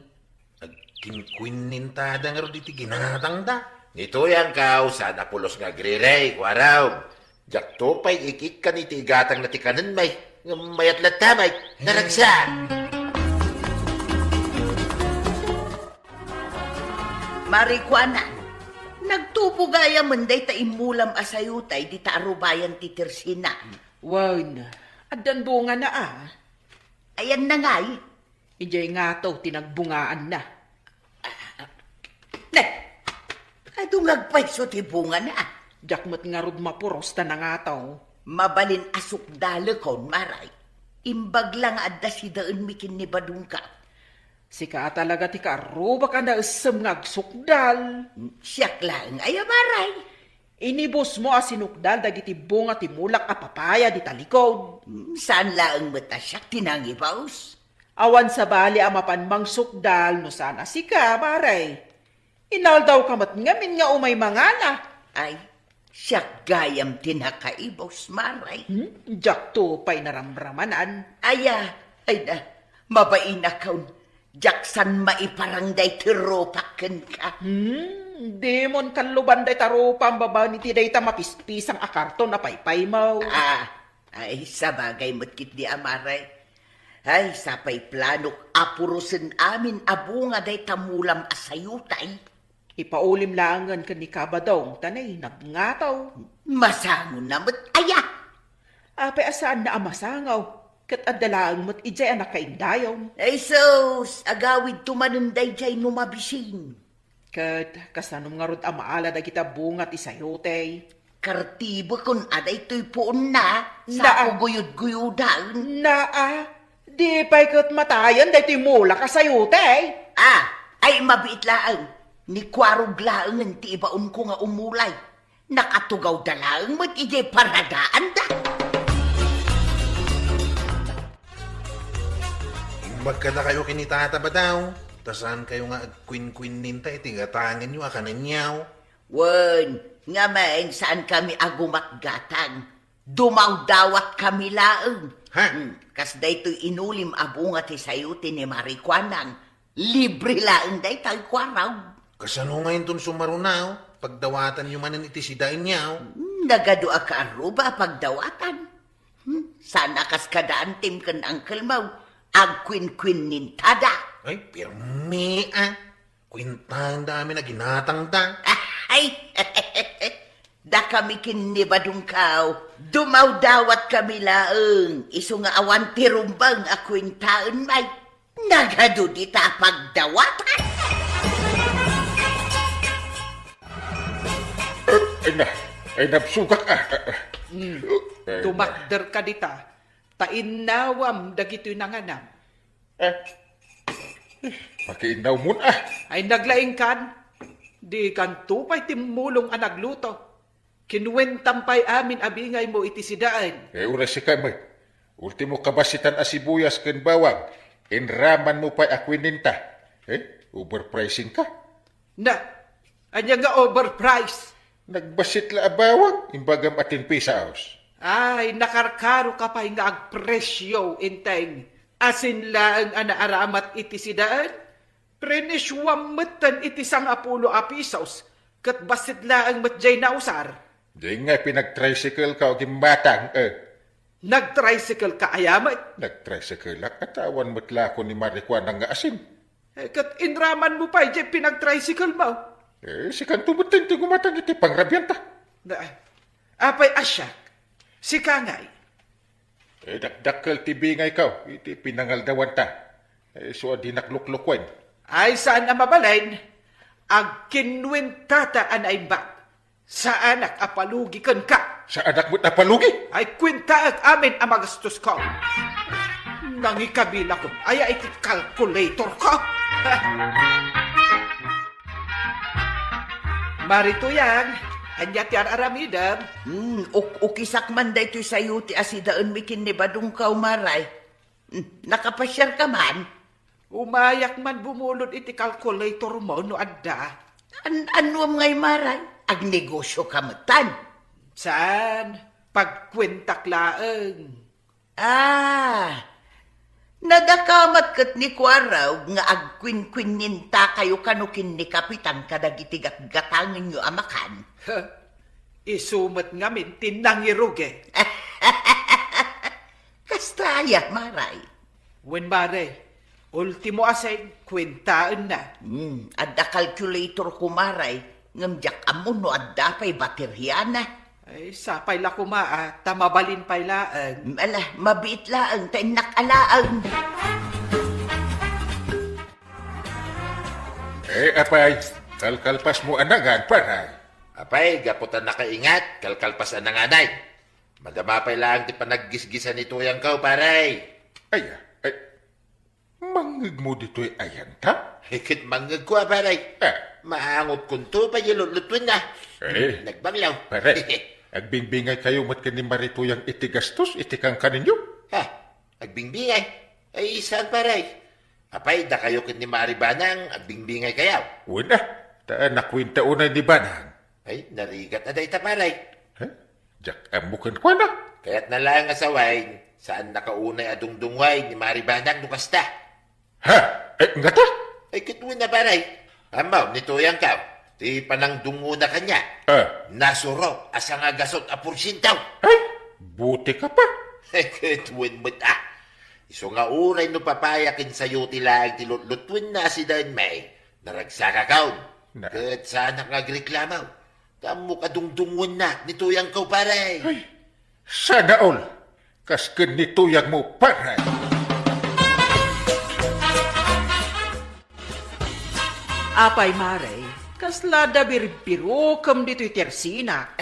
agkinkuinintada ngarud iti ginatangda. Ni tuyangko, saan a pulos nga agriri, kuarog. Diakto pay ikkan iti igatangna ti kanenmi. Ngem mayat latta, may naragsak. Marikuanan, nagtubo gayamen dayta immulam a sayutay dita a rubayan ti tersina. Wen, addan bungana a. Ayanna ngay? Idiay ngato ti nagbungaanna. Ne, adu nga agpayso ti bungana. Diak met ngarud mapuros ta nangato. Mabalin a sukdalekon, Maray. Imbag la nga adda sidaenmi ken ni Badongko. Sika a talaga ti kaarrubak a naessem nga agsukdal. Siak laeng aya, Maray? Inibusmo a sinukdal dagiti bunga ti mulak a papaya dita likud. Hmm, saan laeng met a siak ti nangibus? Awan sabali a mapan mangsukdal no saan a sika, Maray. Inaldawka met ngamin nga umay mangana. Ay, siak gayam ti nakaibus, Maray. Hmm? Diakto pay naramramanan. Aya, ay na, mabainakon. Diak san maiparang daytoy rupak kenka. Hmm, dimon kalluban dayta rupam babaen iti dayta mapispisang a karton a paypaymo. Ah, ay, sabagay met ketdi a Mare. Ay, sapay planok a purosen amin a bunga dayta mulam a sayotay. Ipaulim laengen ken ni Kabadong ta nainagngataw. Masangon na met aya? Apay a saanna a masangaw, ket adda laeng met idiay a nakaindayon. Ay sus, agawidto manen daydiay no mabisin. Ket kasano ngarud a maala dagita bunga ti sayote? Kartibekon a daytoy puonna, Naa. Sako guyod-guyodan. Naa, di pay ket matayen daytoy mulak a sayote. Ah, ay mabiit laeng, ni Kuarog laengen ti ibaonko nga umulay. Nakatugawda laeng met idiay paradaanda. Imbagkadakayo ken ni Tata Badaw, ta saankayo nga agkuinkuinninta iti gatangenyo a kanenyo. Wen, ngamin, saankami a gumatgatang. Dumawdawatkami laeng. Ha? Hmm, kas daytoy inulim a bunga ti sayote ni Mari Kuanang, libre laeng dayta, Kuarog. Kasano nga inton sumarunaw, pagdawatanyo manen iti sidaenyo? Hmm, nagadu a kaarruba a pagdawatan. Hmm, saan a kas kada antim ken angkelmo, agkuinkuinnintada. Ay, pirmi, ah. Kuentaenda amin a ginatangda. Ay, dakami ken ni Badongko, dumawdawatkami laeng, isu nga awan ti rumbeng a kuentaenmi. Nagadu dita a pagdawatan. Ay na, ay nabsugak, ah. Mm. Eh, tumakderka dita, ta innawam dagitoy nanganam. Eh, pakiinnawmon, ah. Ay naglaingkan, dikanto pay timmulong a nagluto. Kinuentam pay amin a bingaymo iti sidaen. Eh, uray sika met. Ultimo kabasitan a sibuyas ken bawang, inramanmo pay a kuinenta. Eh, overpricing ka? Na, ania nga overprice? Nagbasit la a bawang, imbagam a ten pesos. Ay, nakarkaroka pay nga agpresio, Enteng. Asin laeng a naaramat iti sidaen. Prenisioam metten iti sangapulo a pesos, ket bassit laeng met diay nausar. Diay nga pinagtricycle ka, o gimmatang, eh. Nagtricycle ka aya met? Nagtricycle-ak, a ta awan met la ko ni Mari Kuanang nga asin. Eh, ket inramanmo pay diay pinagtricycle-mo. Eh, sikanto metten ti gumatang iti pangrabianta. Na, apay a siak, sika ngay. Eh, dakdakkel ti bingayko iti pinangaldawanta. Eh, isu a dinak luklukuen. Ay, saan a mabalin, agkinuentata a naimbag. Saanak a palugi kenka. Saanak met a palugi? Ay, kuentaek amin a magastosko. Nangikabilakon aya iti calculatorko. Mari Tuyang, ania ti ar-aramidem? Hmm, uk-ukisak man daytoy sayote a sidaenmi ken ni Badongko, Mari. Hmm, nakapasiarka man? Umayak man bumulod iti calculatormo no adda. An-, anuam ngay, Mari? Agnegosioka metten? Saan, pagkuentak laeng. Ah, nadakamat ket ni Kuarog nga agkuinkuinnentakayo kano ken ni Kapitan kadagiti gatgatangenyo a makan. Isu met ngamin ti nangirugi. Kasta aya, Mari? Wen, Mari. Ultimo a sen, kuentaenna. Hmm, adda calculatorko, Mari, ngem diak ammo no adda pay bateriana. Ay, sapay la koma, ah, ta mabalin pay laeng. Ala, mabiit laeng, ta innak alaen. Eh, apay, kalkalpasmo a nangan, Pari. Apay, gapu ta nakaingat, kalkalpas a nanganay. Madama pay laeng ti panaggisgisan ni Tuyangko, Pari. Ay, ah, ay, mangngegmo ditoy ayanta? Ket mangngegko a, Pari. Ah. Maangotkonto pay ilutlutwenna. Eh. Nagbanglaw. Pare, agbingbingaykayo met ken ni Mari Tuyang iti gastos iti kankanenyo? Ha? Agbingbingay? Ay, saan, Pari? Apay, dakayo ket ni Mari Banang, agbingbingaykayo? Wen a, ta nakuenta unay ni Banang. Ay, narigat a dayta, Pari. Ha? Diak ammo kenkuana. Kayatna laeng a sawen, saannaka unay a dungdungngoy ni Mari Banang no kasta. Ha? Eh, ngata? Ay, ket wen a, pare. Ammom ni tuyangko, ti panangdungngona kaniak. Ah. Nasurok a sangagasut a porsiento. Ay, buti ka pa. Ket wen met a. Isu nga uray no papaya ken sayote laeng ti lutlutuenna a sidaenmi, naragsakakon. Na. Ket saanak nga agreklamo. Ta ammok a dungdungngoennak ni tuyangko, pare. Ay, sana all. Kas ken ni tuyangmo, pare. Apay, mare, kasla adda birbirokem ditoy tersinak?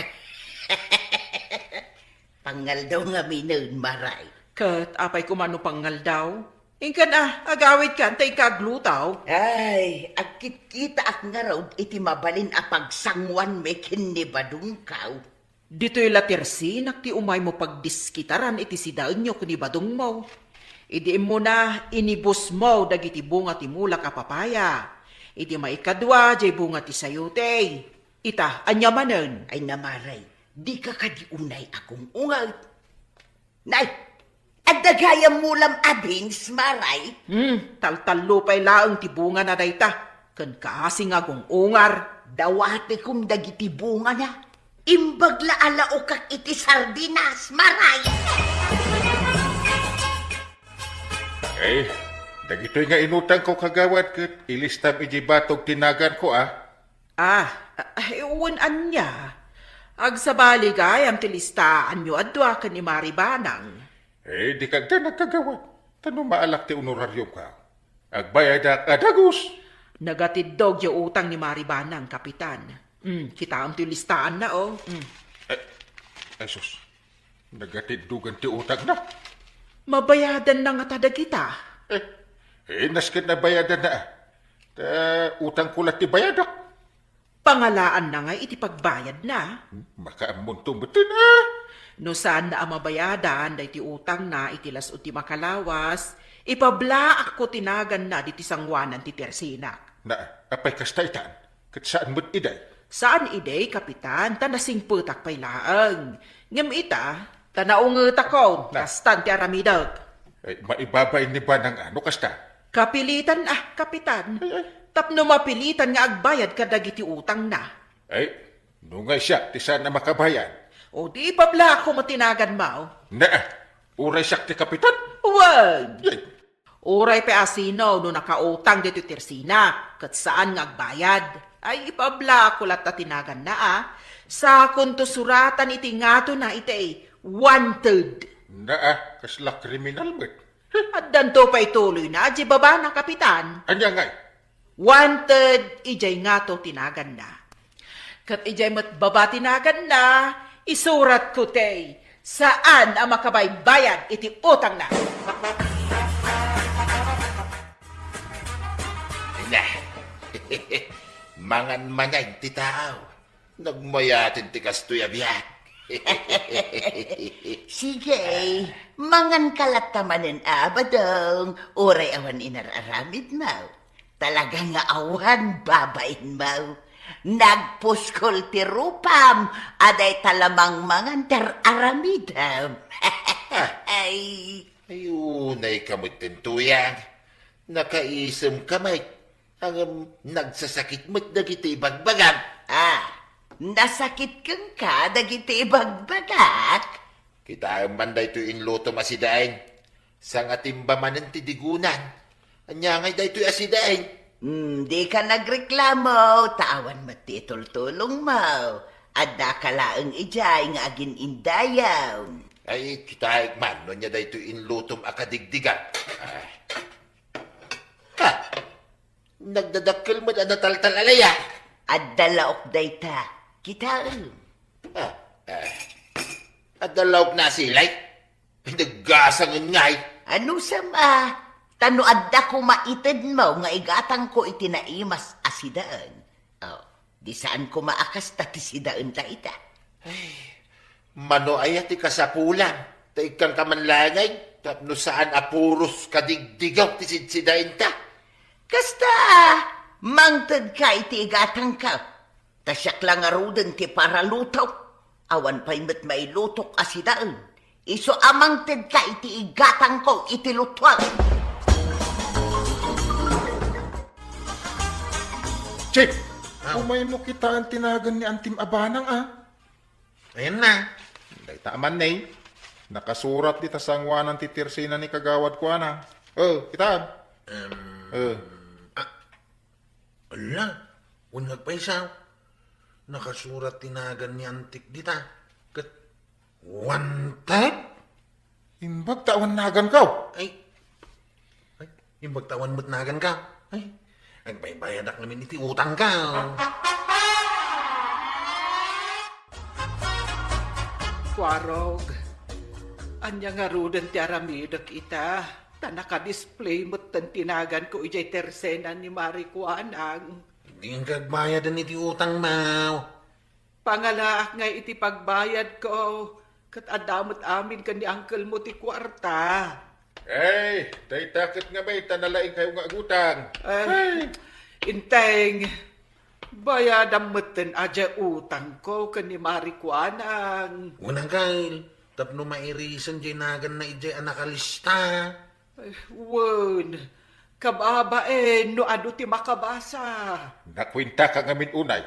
Pangngaldaw ngaminen, mare. Ket apay koma no pangngaldaw? Inkan a, agawidkan ta inka agluto. Ay, agkitkitaak ngarud iti mabalin a pagsanguanmi ken ni badongko. Ditoy la tersinak ti umaymo pagdiskitaran iti sidaenyo ken ni badongmo. Idi immuna, inibusmo dagiti bunga ti mulak a papaya. Iti maikadua, diay bunga ti sayote. Ita, ania manen? Ay, na, mare, dika kadi unay agung-unget? Nay, adda gayam mulam a beans, mare? Hmm, taltallo pay laeng ti bungana dayta, ken kaasi nga agung-ungar. Dawatekom dagiti bungana. Imbag la a laokak iti sardinas, mare. Eh, dagitoy nga inutangko, kagawad, ket ilistam idiay batog ti naganko, a. Ah, ay, wen ania? Agsabali gayam ti listaanyo a dua ken ni Mari Banang. Eh, dika agdanag, kagawad. Ta no maalak ti honorariomko, agbayadak a dagus. Nagatiddog diay utang ni Mari Banang, Kapitan. Hmm, kitaem ti listaanna, o. Hmm. Ay, ay, sus. Nagatiddogan ti utangna. Mabayadanna ngata dagita? Eh, eh, nasken a bayadanna, a. Ta utangko la ti bayadak. Pangalaanna ngay iti pagbayadna. Hmm, makaammonto metten, a. No saanna a mabayadan daytoy utangna iti las-ud ti makalawas, ipablaakko ti naganna ditoy sanguanan ti tersinak. Na, apay kasta itan? Ket saan met idi? Saan idi, Kapitan, ta nasingpetak pay laeng. Ngem ita, ta naungetakon, Na. Kastan ti aramidek. Ay, maibabain ni Banang a no kasta? Kapilitan, a, Kapitan. Ay, ay. Tapno mapilitan nga agbayad kadagiti utangna. Ay, no ngay siak ti saan a makabayad? O di ipablaakko met ti naganmo. Na, uray siak ti kapitan? Wen. Ay. Uray pay a sino no nakautang ditoy tersinak, ket saan nga agbayad, ay ipablaakko latta ti naganna, a. Sakonto suratan iti ngatona iti wanted. Na, a, kasla kriminal met. Addanto pay tuloyna diay babana, Kapitan. Ania ngay? Wanted idiay ngato ti naganna. Ket idiay met baba ti naganna, isuratko ti saan a makabaybayad iti utangna. Na. Mangan manen ti tao. Nagmayaten ti kastoy a biag. Sige, manganka latta manen, a, Badong, uray awan inar-aramidmo. Talaga nga awan babainmo. Nagpuskol ti rupam, a dayta la mangmangan ti ar-aramidem. Ay. Ay, unayka metten, tuyang. Nakaisemka met. Ngem nagsasakit met dagiti ibagbagam. A, nasakit kenka dagiti ibagbagak? Kitaem man daytoy inlutom a sidaen. Sangatimba manen ti digonan. Ania ngay daytoy a sidaen? Hmm, dika nagreklamo, ta awan met ti itultulongmo. Addaka laeng idiay nga agin-indayam. Ay, kitaek man no ania daytoy inlutom a kadigdigam. Ah. Ha! Nagdadakkel met a nataltal a layas. Adda laok dayta. Kitaem. Ah, ah. Adda laokna a silay? Naggasangen ngay. Anusam a, ta no adda koma itedmo nga igatangko iti naimas a sidaen. Oh, di saan koma a kasta ti sidaen dayta. Ay, mano aya ti kasapulam? Ta ikkanka man laeng, tapno saan a puros kadigdigaw ti sidsidaenta. Kasta, mangtedka iti igatangko. Ta siak la ngaruden ti paraluto. Awan pay met mailutok a sidaen. Isu a mangtedka iti igatangko iti lutuak. Chief! Aw. Umaymo kitaen ti nagan ni Antim a banang, a. Ayanna. Dayta a man, ne. Nakasurat dita sangoanan ti tersena ni kagawad kuana. O, kitaem. Em, O. A, ala, wen nga agpayso. Nakasurat ti nagan ni Antik dita. Ket wanted? Imbag ta awan naganko. Ay. Ay, imbag ta awan met naganko. Ay, agbaybayadak ngamin iti utangko. Kuarog, ania ngaruden ti aramidek ita? Ta naka-display metten ti naganko idiay tersena ni Mari Kuanang. Dinka agbayaden iti utangmo. Pangalaak ngay iti pagbayadko, ket adda met amin ken ni angkelmo ti kuarta. Ay, dayta ket ngamin ta nalaingkayo nga agutang. Eh, Ay! Inteng, bayadam metten a diay utangko ken ni Mari Kuanang. Wen angkel, tapno mairisen diay naganna idiay a nakalista. Ay, wen, kababain no adu ti makabasa. Nakuentaka ngamin unay.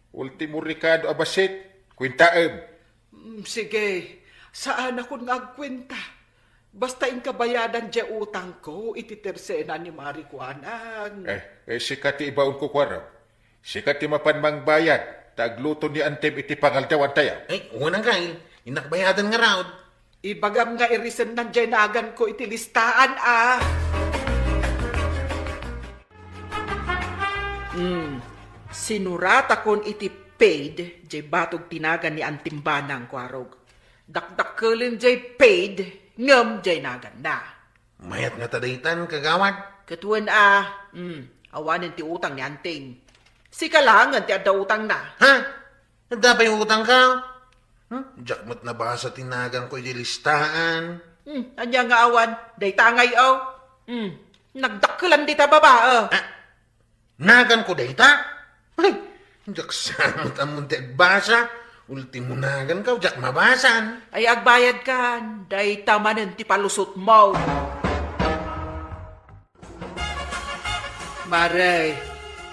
Ultimo rekado a bassit, kuentaem. Mm, sige, saanakon nga agkuenta. Basta inka bayadan diay utangko iti tersena ni Mari Kuanang. Eh, eh, sika ti ibaonko, kuarog. Sika ti mapan mangbayad, ta agluto ni Antim iti pangaldawantayo. Ay, wen angkel, innak bayadan ngarud. Ibagam nga irisennan diay naganko iti listaan, a. Hmm, sinuratakon iti paid diay batog ti nagan ni Antim Banang, kuarog. Dakdakkelen diay paid ngem diay naganna. Mayat ngata daytan, kagawad? Ket wen a, hmm, awanen ti utang ni Anting. Sika laengen ti adda utangna. Ha? Adda pay utangko? Hmm? Diak met nabasa ti naganko iti listaan. Hmm, ania nga awan? Dayta ngay, o. Hmm, nagdakkelan dita babae. Ah, naganko dayta? Ay, diak sa met ammon ti agbasa. Ultimo naganko, diak mabasan. Ay, agbayadkan. Dayta manen ti palusotmo. Mare,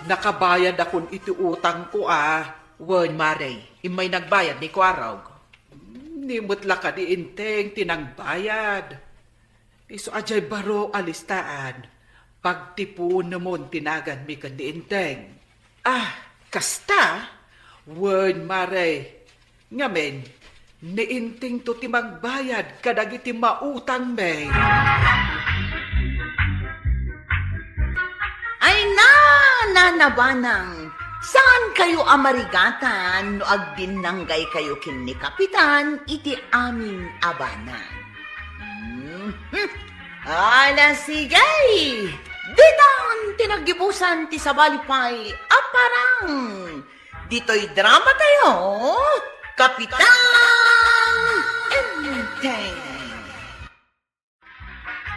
nakabayadakon iti utangko, a. Wen, Mare, immay nagbayad ni Kuarog. Ni met la kadi Inteng ti nangbayad. Isu a diay baro a listaan, pagtipunemon ti naganmi ken ni Inteng. Ah, kasta? Wen, Mare. Ngamin, ni Intingto ti mangbayad kadagiti mautangmi. Ay na, Nana Banang, saankayo a marigatan no agdinnanggaykayo ken ni Kapitan iti amin a banag. Hmm. Ala, sige! Ditan ti naggibusan ti sabali pay a parang. Ditoy drama tayo, Kapitan Enteng.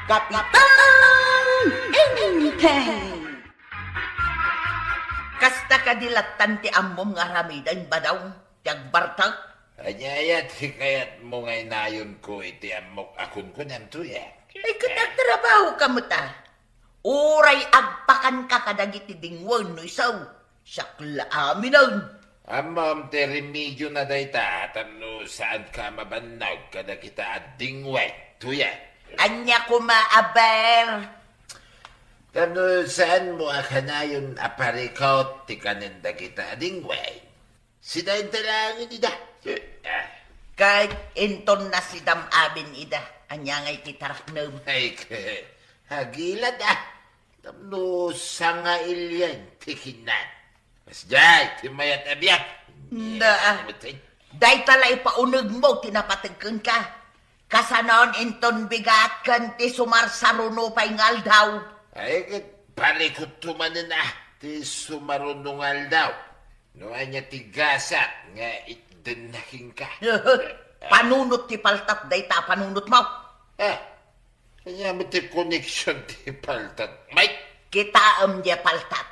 Kapitan Enteng. Kasta kadi lattan ti ammom nga aramiden, Badong, ti agbartek? Ania aya ti kayatmo nga inayonko iti ammok a kunkunam, Tuya? Ay, ket agtrabahoka met a. Uray agpakanka kadagiti dingwen no isu, siak la aminen. Ammom ti remediona dayta tapno saanka a mabannog kadagita a dingwen, Tuya. Ania koma a ber? Tapno saanmo a kanayon a parikut ti kanen dagita a dingwen. Sida inta laengen ida. Ah. Ket inton nasidam amin ida, ania ngay ti taraknem? Ay, ke, agilad a. Tapno sangailian ti kinnan. Kasdiay ti mayat a biag. Nda, a. Dayta la ipaunegmo ti napateg kenka. Kasano inton bigat ken ti sumarsaruno pay nga aldaw? Ay, ket parikutto manen a ti sumaruno nga aldaw. No ania ti gasat nga itdenna kenka? Panunot ti paltat dayta a panunotmo. Ah, ania met ti koneksion ti paltat, Mike? Kitaem diay paltat.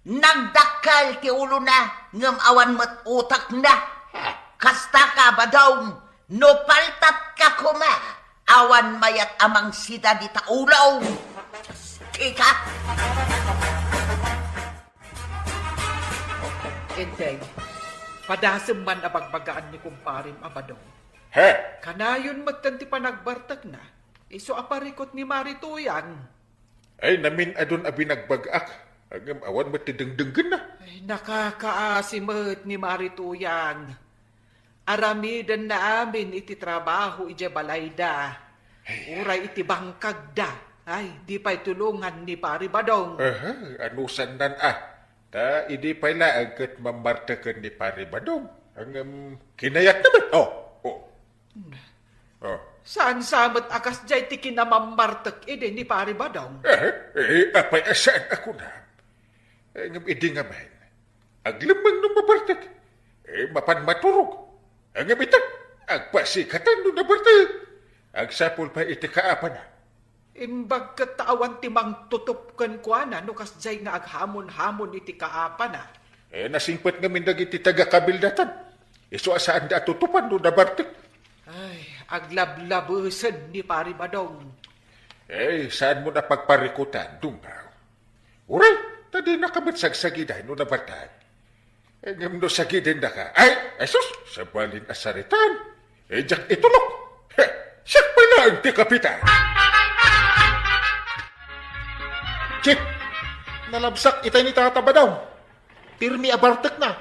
Nagdakkel ti ulona, ngem awan met utekna. Ha? Kasta ka, Badong, no paltatka koma, awan mayat a mangsida dita ulom. Kika? Deng, padasem man a bagbagaan ni kumparem a Badong. He? Kanayon metten ti panagbartekna, isu a parikut ni Mari Tuyang. Ay, namin-adun a binagbag-ak. Ngem awan met ti dengdenggenna. Ay, nakakaasi met ni Mari Tuyang. Aramidenna amin iti trabaho idiay balayda. Ay. Uray iti bangkagda. Ay, di pay tulongan ni Pari Badong. Aha, anusannan a. Ta idi pay laeng ket mammarteken ni Pari Badong. Ngem kinayatna met. Oh, oh. Oh. Saan sa met a kasdiay ti kinamammartek idi ni Pari Badong? Eh, eh, apay a saan a kunam? Eh, ngem idi ngamin, aglemmeng no mabartek. Eh, mapan maturog. Eh, ngem ita, agpasikatan no nabartek. Agsapul pay iti kaapana. Imbag ket ta awan ti mangtutup kenkuana no kasdiay nga aghamon-hamon iti kaapana. Eh, nasingpet ngamin dagiti taga-kabildatan. Isu a saanda a tutupan no nabartek. Ay, aglablabesen ni Pari Badong. Eh, saanmo a pagparikutan, Dungaw. Uray, ta dinaka met sagsagiday no nabartek. Eh, ngem no sagidendaka, ay, ay sus, sabalin a saritan. Eh, diak itulok. He, siak pay laeng ti kapitan. Chief, nalabsak itay ni Tata Badong. Pirmi a bartekna.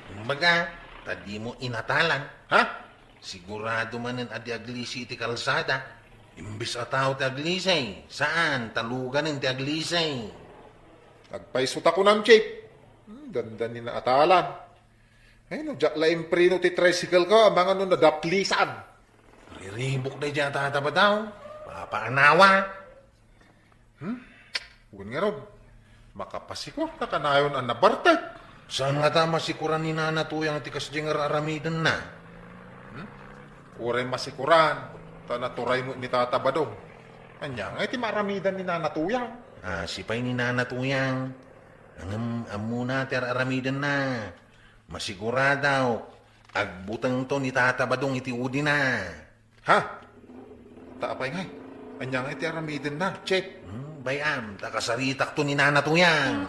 Kumbaga, ta dimo inatalan. Ha? Sigurado manen a di aglisi iti kalsada. Imbes a tao ti aglisi, saan, ta luganen ti aglisi. Agpayso ta kunam, Chief. Hmm, dandan ni naatalan. Ay, no, diak la impreno ti tricycle ko, amangan no nadaplisan. Riribuk daydiay a Tata Badong. Papaanawa. Hmm? Wen ngarud, makapasikur ta kanayon a nabartek. Saan ngata a masikuran ni Nana Tuyang ti kasdiay nga ar-aramidenna? Hmm? Uray masikuran, ta naturay met ni Tata Badong. Ania ngay ti maaramidan ni Nana Tuyang? Ah, sipay ni Nana Tuyang. Ngem ammona ti ar-aramidenna. Masigurado, agbutengto ni Tata Badong iti udina. Ha? Ta apay ngay? Ania ngay ti aramidenna, Chief? Hmm, bay-am, ta kasaritakto ni Nana Tuyang.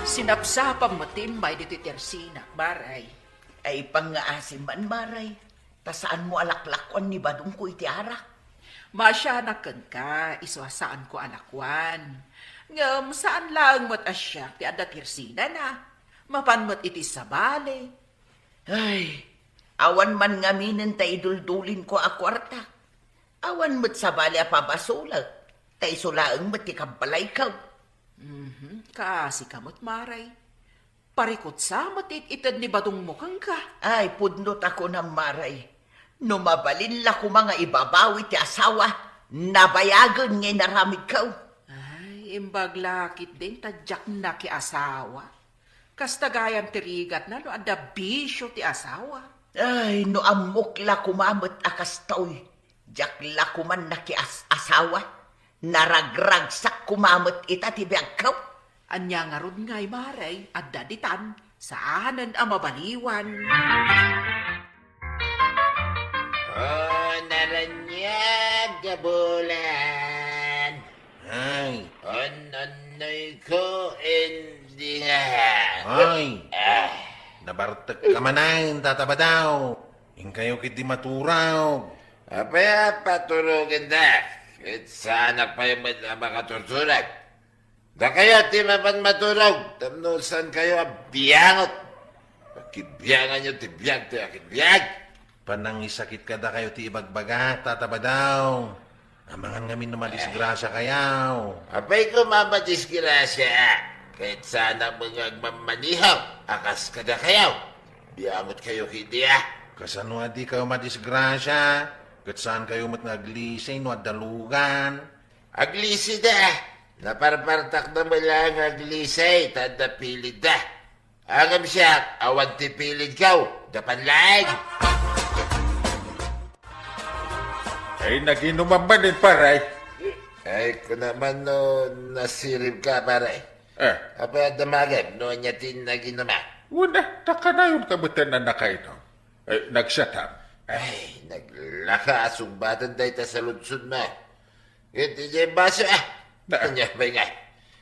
Sinapsapam met ti immay ditoy tersinak, Maray. Ay, pangngaasim man, Maray. Ta saanmo a laklakuan ni Badongko iti arak? Maasianak kenka, isu a saanko a lakuan. Ngem saan laeng met a siak ti adda tersinana. Mapan met iti sabali. Ay, awan man ngaminen ta iduldulinko a kuarta. Awan met sabali a pabasolek, ta isu laeng met ti kabbalayko. Mhm, kaasika met, Maray. Parikut sa met it-ited ni Badongmo kenka. Ay, pudno ta kunam, Maray. No mabalin la koma nga ibabawi ti asawa, nabayagen nga inaramidko. Ay, imbag la ketdin ta diak nakiasawa. Kasta gayam ti rigatna no adda bisio ti asawa. Ay, no ammok la koma met a kastoy, diak la koman nakias-asawa. Naragragsak koma met ita ti biagko. Ania ngarud ngay, Maray, adda ditan, saanen a mabaliwan. Oh, naraniag nga bulan. Ay. An-annoy ko, indi nga. Ay. Ah. Nabartek ka manen, Tata Badong. Inkayo ketdi maturog. Apay a paturogen da? Ket saanak pay met a makaturturog. Dakayo ti mapan maturog, tapno saankayo a biangot. Pakibianganyo ti biag ti akin biag. Panangisakit kadakayo ti ibagbagak, Tata Badong. Amangan ngamin no madisgrasiakayo. Apay koma madisgrasia? Ket saanak met nga agmammaneho a kas kadakayo. Biangotkayo ketdi a. Kasano a dikayo madisgrasia? Ket saankayo met nga aglisi no adda lugan. Aglisida. Naparpartakda met laeng nga aglisi ta adda pilidda. Ngem siak, awan ti pilidko, dapan laeng. Ay, naginomam manen, pare. Ay, kunam man no nasiribka, pare. Eh. Apay a damagem no ania ti naginoma? Wen, ta kanayonka met a nakainom. Eh, nagsiatam. Ay, naglaka a sungbaten dayta saludsodmo. Ket idiay baso, ah. Na. Ania pay ngay?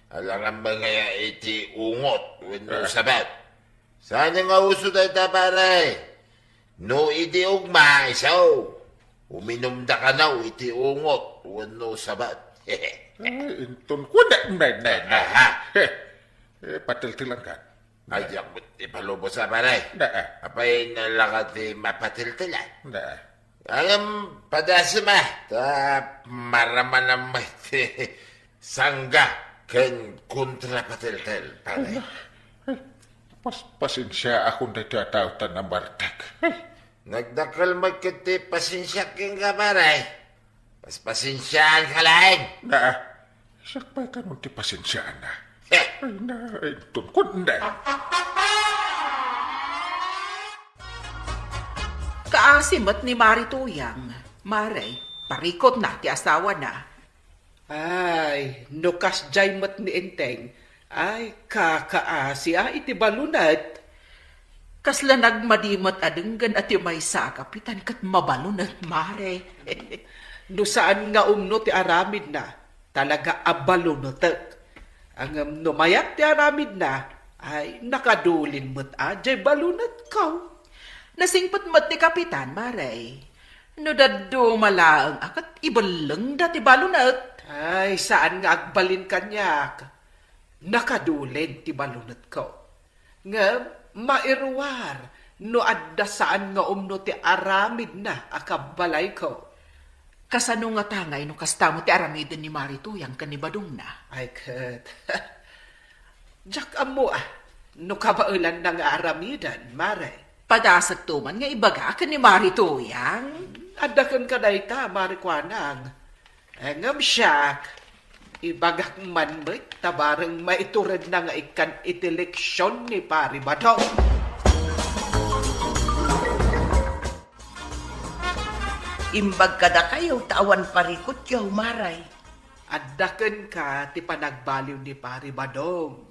Alangan man nga iti ungot wenno sabat. Saan nga uso dayta, pare? No idi ugma, isu, uminumda kano iti ungot wenno sabat. Ay, inton kunak na, na, na. Aha. Eh, patiltilan ka. Ay, diak met ipalubos a, pare. Na, ah. Apay nalaka ti mapatiltilan? Na. Alam, padasem a, ta maramanam ti sangga ken kontrapatiltil, pare. Pas, pasensia akon daytoy a tao ta nabartek. Nagdakkel met ket ti pasensiak kenka, pare. Paspasensiaanka laeng. Na, siak pay kanon ti pasensiaanna. Heh. Ay, na, inton kunak. Kaasi met ni Mari Tuyang, Mare, parikutna ti asawana. Ay, no kasdiay met ni Enteng, ay, kakaasi a iti balunet. Kasla nagmadi met a denggen a ti maysa a kapitan ket mabalunet, Mare. No saan nga umno ti aramidna, talaga a balunetek. Ngem no mayak ti aramidna, ay, nakadulin met a diay balunetko. Nasingpet met ti kapitan, Mare. No dadduma laeng a ket ibellengda ti balunet. Ay, saan nga agbalin kaniak. Nakadulin ti balunetko. Ngem mairuar no adda saan nga umno ti aramidna a kabbalayko. Kasano ngata ngay no kasta met ti aramiden ni Mari Tuyang ken ni Badongna? Ay ket, diak ammo a no kabaelanna nga aramiden, Mare. Padasekto man nga ibaga ken ni Mari Tuyang. Adda kenka dayta, Mari Kuanang. Ngem siak, ibagak man met ta bareng maituredna nga ikkan iti leksion ni Pari Badong. Imbag kadakayo ta awan parikutyo, Mare. Adda kenka ti panagbaliw ni Pari Badong.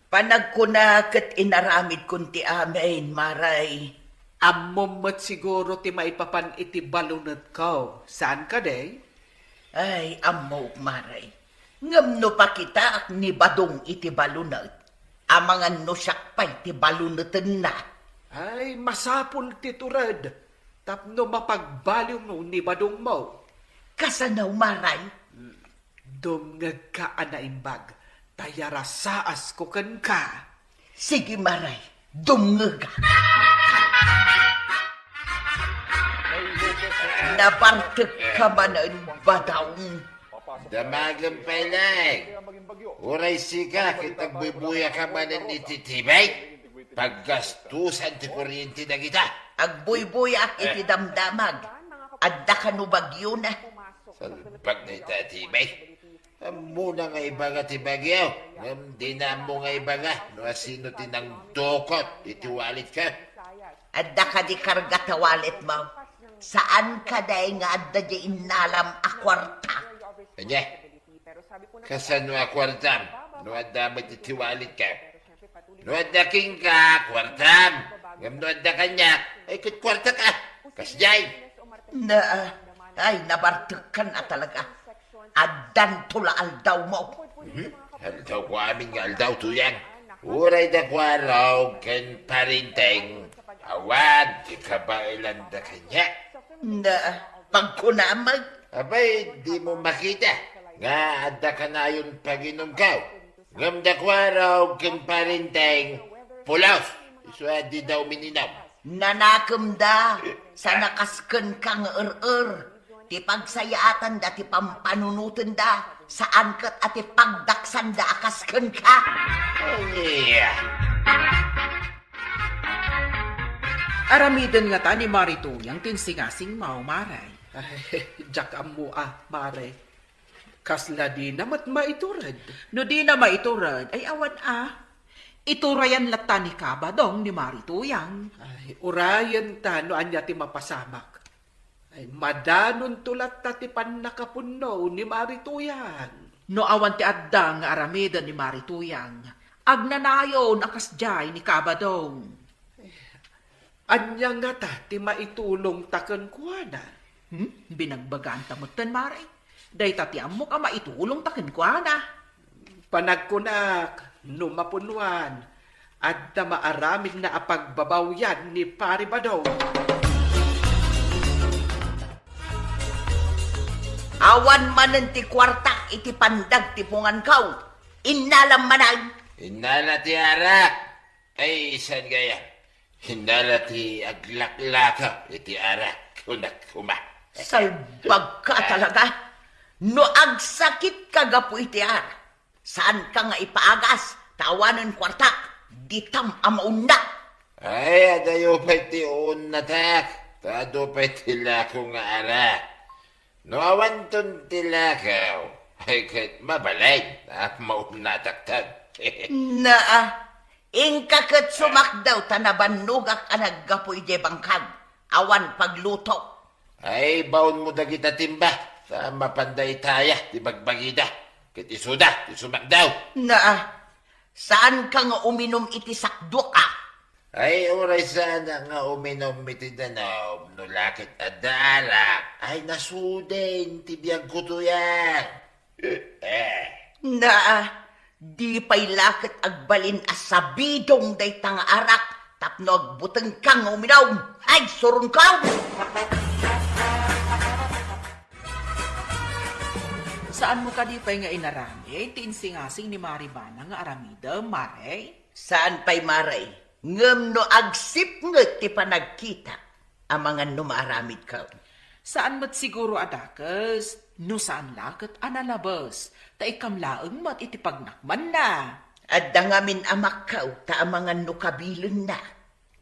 Panagkuna ket inaramidkon ti amin, Mare. Ammom met siguro ti maipapan iti balunetko, saan kadi? Ay, ammok, Mare. Ngem no pakitaak ni Badong iti balunet, amangan no siak pay ti balunetenna. Ay, masapul ti tured tapno mapagbaliwmo ni Badongmo. Kasano, Mare? Dumngegka a naimbag, ta yarasaasko kenka. Sige, Mare, dumngegak. Nabartekka manen, Badong. Damagem pay laeng. Uray sika ket agbuybuyak manen iti tibay. Paggastusan ti kuryente dagita. Agbuybuyak iti damdamag. Adda kano bagiona. Salbag dayta a tibay. Ammona nga ibaga ti bagio, ngem dina ammo nga ibaga no asino ti nangdukot iti walletko. Adda kadi karga ta walletmo? Saan kadi nga adda diay innalam a kuarta? Ania? Kasano a kuartam no adda met iti walletko? No adda kenka, kuartam. Ngem no adda kaniak, ay ket kuartaka. Kasdiay. Na, ay, nabartekkan a talaga. Addanto la aldawmo. Mhm. Aldawko amin nga aldaw, Tuyang. Uray da Kuarog ken Parinteng, awan ti kabaelanda kaniak. Na, pagkunam. Abay, dimo makita nga adda kanayon paginumko. Ngem da Kuarog ken Parinteng, pulos. Isu a dida umininum. Nanakemda, sana kaskenka nga er-er. Ti pagsayaatanda ti pampanunotenda, saan ket a ti pagdaksanda a kaskenka. Ania? Aramiden ngata ni Mari Tuyang ti insingasingmo, Mare. Ay, diak ammo a, Mare. Kasla dina met maitured. No dina maitured, ay awan a. Iturayan latta ni Kabadong ni Mari Tuyang. Ay, urayen ta no ania ti mapasamak. Ay, madanonto latta ti pannakapunno ni Mari Tuyang. No awan ti adda nga aramiden ni Mari Tuyang, agnanayon a kasdiay ni Kabadong. Ania ngata ti maitulongta kenkuana? Hmm? Binagbaganta metten, Mare. Dayta ti ammok a maitulongta kenkuana. Panagkunak, no mapunuan, adda maaramidna a pagbabawian ni Pari Badong. Awan manen ti kuartak iti pandag ti punganko. Innalam manen. Innala ti arak. Ay, saan gayam? Innala ti aglaklaka iti arak, kunak koma. Salbagka talaga. No agsakitka gapu iti arak, saanka nga ipaagas, ta awanen kuartak, ditam a maunna. Ay, adayo pay ti uunnatak, ta adu pay ti lako nga arak. No awanton ti lako, ay ket mabalin a maunnatakton. Naa, inka ket sumakdaw ta nabannogak a naggapu idiay bangkag. Awan pagluto. Ay, baonmo dagita timba, ta mapan daytaya ti bagbagida. Ket isuda ti sumakdaw. Naa, saanka nga uminum iti sakduak a? Ay, uray saanak nga uminum iti danum, no la ket adda arak, ay nasuden ti biagko tuyang. Eh. Naa, di pay la ket agbalin a sabidong dayta nga arak tapno agbutengka nga uminum. Ay, surongko! Saanmo kadi pay nga inaramid ti insingasing ni Mari Bana nga aramidem, Mare? Saan pay, Mare. Ngem no agsipnget ti panagkita, amangan no maaramidka. Saan met siguro a dakes, no saan la ket a nalabes, ta ikam laeng met iti pagnakmanna. Adda ngamin a makkaw, ta amangan no kabilenna.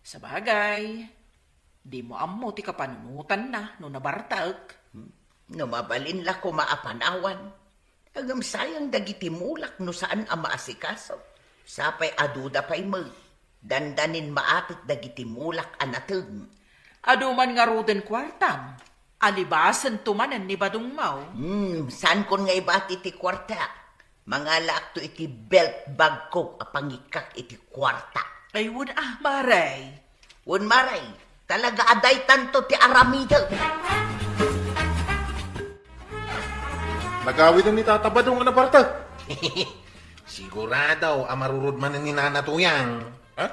Sabagay, dimo ammo ti kapanunotanna no nabartek. Hmm? No mabalin la koma a panawan. Ngem sayang dagiti mulak no saan a maasikaso. Sapay aduda pay met. Dandanin maatek dagiti mulak a nateg. Adu man ngaruden kuartam, alibasento manen ni badongmo. Hmm, saankon nga ibati ti kuarta. Mangalaakto iti belt bagko a pangikkak iti kuarta. Ay, wen a, Mare. Wen, Mare, talaga a daytanto ti aramidem. Nagawiden ni Tata Badong a nabartek. Sigurado a marurod manen ni Nana Tuyang. Ha?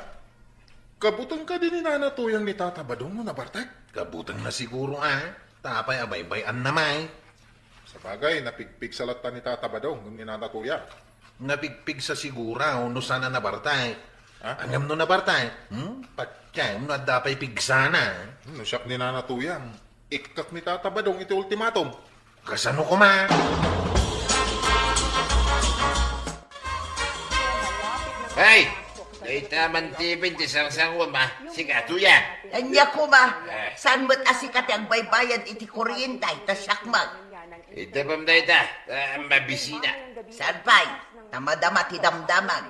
Kabuteng kadi ni Nana Tuyang ni Tata Badong no nabartek? Kabutengna siguro, a. Ta apay a baybay-anna met. Sabagay, napigpigsa latta ni Tata Badong ngem ni Nana Tuyang. Napigpigsa siguro no saan a nabartek. Ha? Ngem no nabartek, hmm? Patiem no adda pay pigsana. Hmm, no siak ni Nana Tuyang, ikkak ni Tata Badong iti ultimatum. Kasano koma? Hey! Dayta man ti ipin ti sangsanguam, a. Sika, Tuyang. Ania koma? Eh. Saan met a sika ti agbaybayad iti kuryente, ta siak met? Iddepem dayta, ta mabisina. Saan pay? Ta madama ti damdamag.